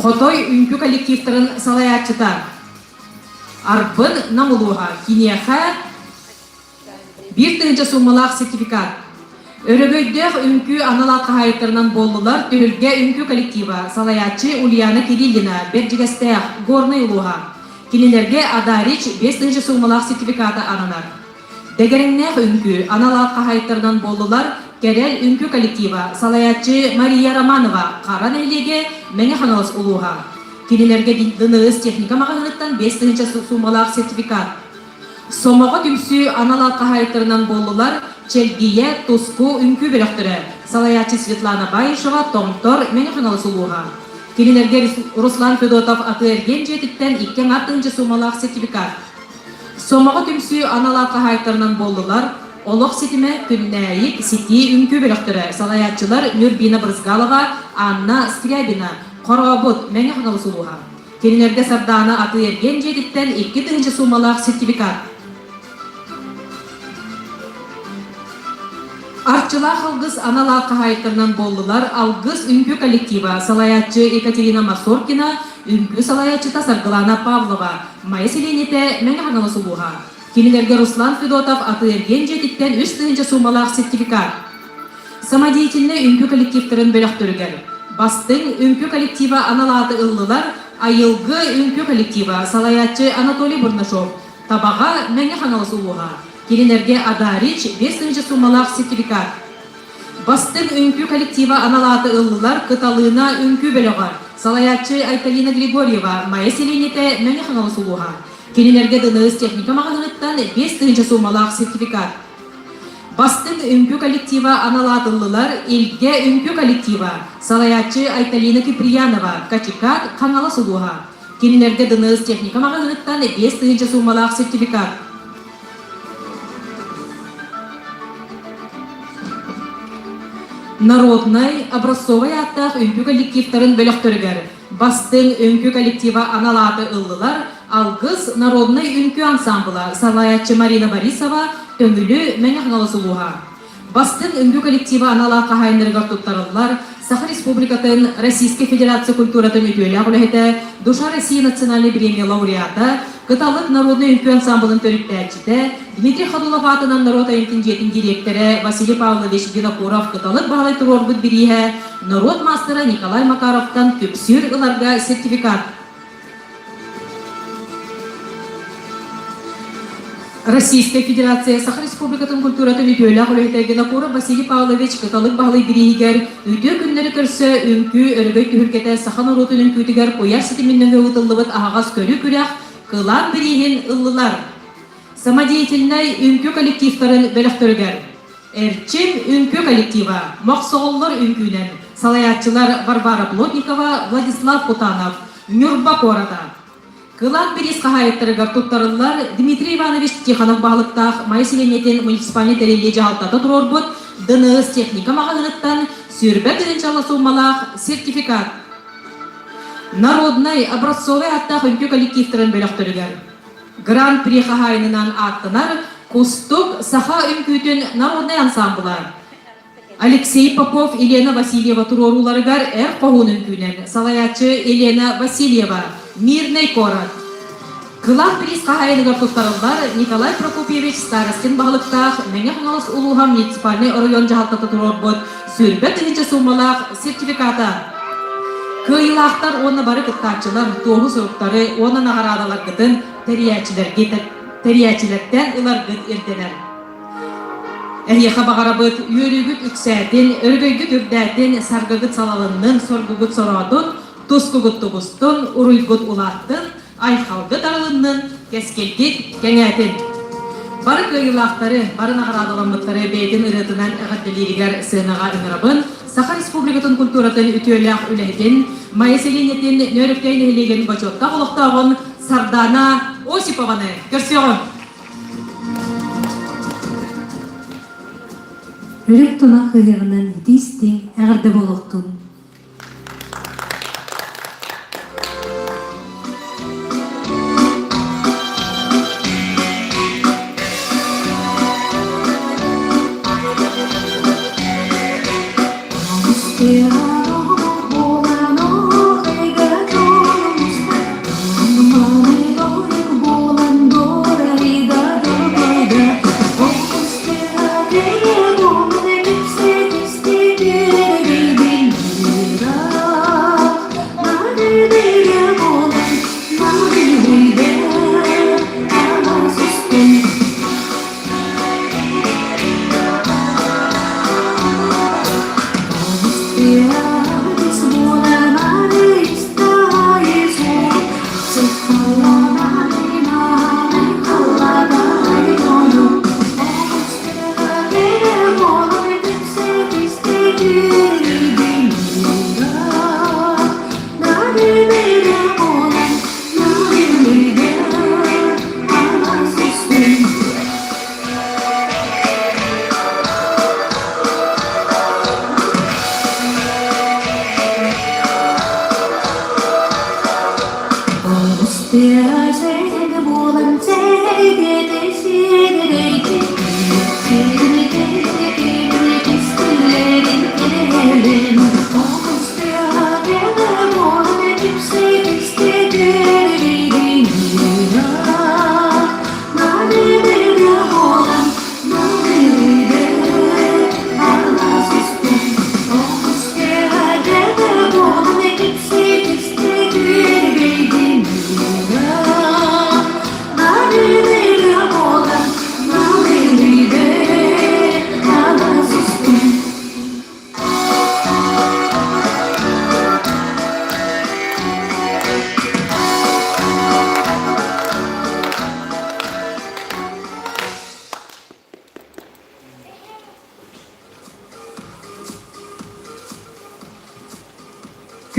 Хотой үҥкүү коллективтарын салайааччыта. Арбын Нам улууһа киниэхэ 1000 суумалаах сертификат. Өрөгөйдөөх үҥкүү анал аат хаһаайыттарынан буоллулар Түһүлгэ үҥкүү коллектива, салайааччы Ульяна Кириллина, Бэрдьигэстээх, Горнай улууһа. Кинилэргэ Адарич 5000 суумалаах сертификата ананар. Дэгэрэҥнээх үҥкүү анал аат хаһаайыттарынан буоллулар Кэрэл үҥкүү коллектива, салайааччы Мария Романова, Хара нэһилиэгэ, Мэҥэ Хаҥалас улууһа. Кинилэргэ ДНС техника маҕаһыыныттан 5000 суумалаах сертификат. Сомоҕо түмсүү анал аат хаһаайыттарынан буоллулар Чэлгийэ, Туску үҥкүү бөлөхтөрө, салайааччы Светлана Баишева, Томтор, Мэҥэ Хаҥалас улууһа. Кинилэргэ Руслан Федотов атыы-эргиэн дьиэтиттэн икки аҥаар тыһыынча суумалаах сертификат. Сомоҕо түмсүү анал аат хаһаайыттарынан буоллулар Олох ситимэ, Күннээйик, Ситии үҥкүү бөлөхтөрө, салайааччылар Нюрбина Брызгалова, Анна Скрябина, Хорообут, Мэҥэ Хаҥалас улууһа. Кинилэргэ Сардаана атыы-эргиэн дьиэтиттэн 2000 суумалаах сертификат. Арчылаах алгыс анал аат хаһаайыттарынан буоллулар Алгыс үҥкүү коллектива, салайааччы Екатерина Масоркина, үҥкүү салайааччыта Саргылана Павлова, Майа сэлиэнньэтэ Мэҥэ Хаҥалас улууһа. Кинилэргэ Руслан Федотов атыы-эргиэн дьиэтиттэн 3000 суумалаах сертификат. Самодеятельнай үҥкүү коллективтарын бөлөхтөрүгэр Бастыҥ үҥкүү коллектива анал ааты ыллылар Айылгы үҥкүү коллектива, салайааччы Анатолий Бурнашов, Табаҕа, Мэҥэ Хаҥалас улууһа. Кинилэргэ Адарич 5000 суумалаах сертификат. Бастыҥ үҥкүү коллектива анал ааты ыллылар Кыталыына үҥкүү бөлөҕө, салайааччы Айталина Григорьева, Майа сэлиэнньэтэ Мэҥэ Хаҥалас улууһа. Кинилэргэ ДНС техника маҕаһыыныттан 5000 суумалаах сертификат. Бастыҥ үҥкүү коллектива анал аатыллылар Илгэ үҥкүү коллектива, салайааччы Айталина Киприянова, Качикат, Хаҥалас улууһа. Кинилэргэ ДНС техника маҕаһыыныттан 5000 суумалаах сертификат. Народнай, образцовай ааттаах үҥкүү коллективтарын бөлөхтөрүгэр Бастыҥ үҥкүү коллектива анал ааты ыллылар Алгыс народнай үҥкүү ансаамбыла, салайааччы Марина Борисова, Төҥүлү, Мэҥэ Хаҥалас улууһа. Бастыҥ үҥкүү коллектива анал аат хаһаайыннарыгар туттарыллар Саха Республикатын Российскай Федерация культуратын үтүөлээх үлэһитэ, Душа России национальнай бириэмийэ лауреата, Кыталык народнай үҥкүү ансаамбылын төрүттээччитэ, Дмитрий Ходулов аатынан норуот айымньытын дьиэтин дириэктэрэ Василий Павлович Винокуров Кыталык Баһылай туруорбут бирииһэ норуот маастара Николай Макаровтан күпсүүр ыларга сертификат. Российскай Федерация Саха Республикатын культуратын үтүөлээх үлэһитэ Винокуров Василий Павлович Кыталык Баһылай бирииһигэр үтүө күннэри көрсө үҥкүү өрөгөй түһүлгэтэ саха норуотун үҥкүүтүгэр куйаар ситимин нөҥүө ыытыллыбыт аһаҕас көрүү күрэх кылаан бирииһин ыллылар. Самодеятельнай үҥкүү коллективтарын бөлөхтөрүгэр Эрчим үҥкүү коллектива Мохсоҕоллор үҥкүүнэн салайааччылар Варвара Плотникова, Владислав Кутанов, Ньурба куората. Кылаан бириис хаһаайыттарыгар туттарыллар Дмитрий Иванович Тихонов баһылыктаах Майа сэлиэнньэтин муниципальнай тэриллии дьаһалтата туруорбут ДНС техника маҕаһыыныттан 20 тыһыынча суумалаах сертификат. Народнай образцовай ааттаах үҥкүү коллективтарын бөлөхтөрүгэр Гран-при хаһаайынынан ааттанар Кустук саха үҥкүүтүн народнай ансаамбыла. Алексей Попов Елена Васильева туруорууларыгар эр хоһуун үҥкүүнэн салайааччы Елена Васильева, Мирнэй куорат. Кылаан приз хаһаайыныгар туттарыллар Николай Прокопьевич Старостин баһылыктаах Мэҥэ Хаҥалас улууһа муниципальнай оройуон дьаһалтата туруорбут 20 тыһыынча суумалаах сертификата. Кыайыылаахтар уонна бары кыттааччылар туоһу суруктары уонна наҕараадаларгытын тэрийээччилэртэн ыларгыт ирдэнэр. Эһиэхэ баҕарабыт үөрүүгүт үксээтин, өрөгөйгүт үрдээтин, саргыгыт салалыннын, соргугут сороотун, тускугут тубустун, уруйгут улааттын, айхалгыт арылыннын, кэскилгит кэҥээтин! Бары кыайыылаахтары, бары наҕараадаламмыттары бэйэтин ырыатынан эҕэрдэлииригэр сыанаҕа ыҥырабын. Саха Республикатын культуратын үтүөлээх үлэһитин, Майа сэлиэнньэтин Нөөрүктэй нэһилиэгин бочуоттаах олохтооҕун Сардаана Осипованы көрсүөҕүҥ! Үрүҥ тунах ыһыаҕынан итии-истиҥ эҕэрдэ буолуохтун!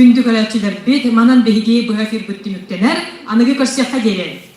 Күндү көрөөччүлэрбит, манан биһиги быһа эфирбит түмүктэнэр. Аныгы көрсүөххэ диэри.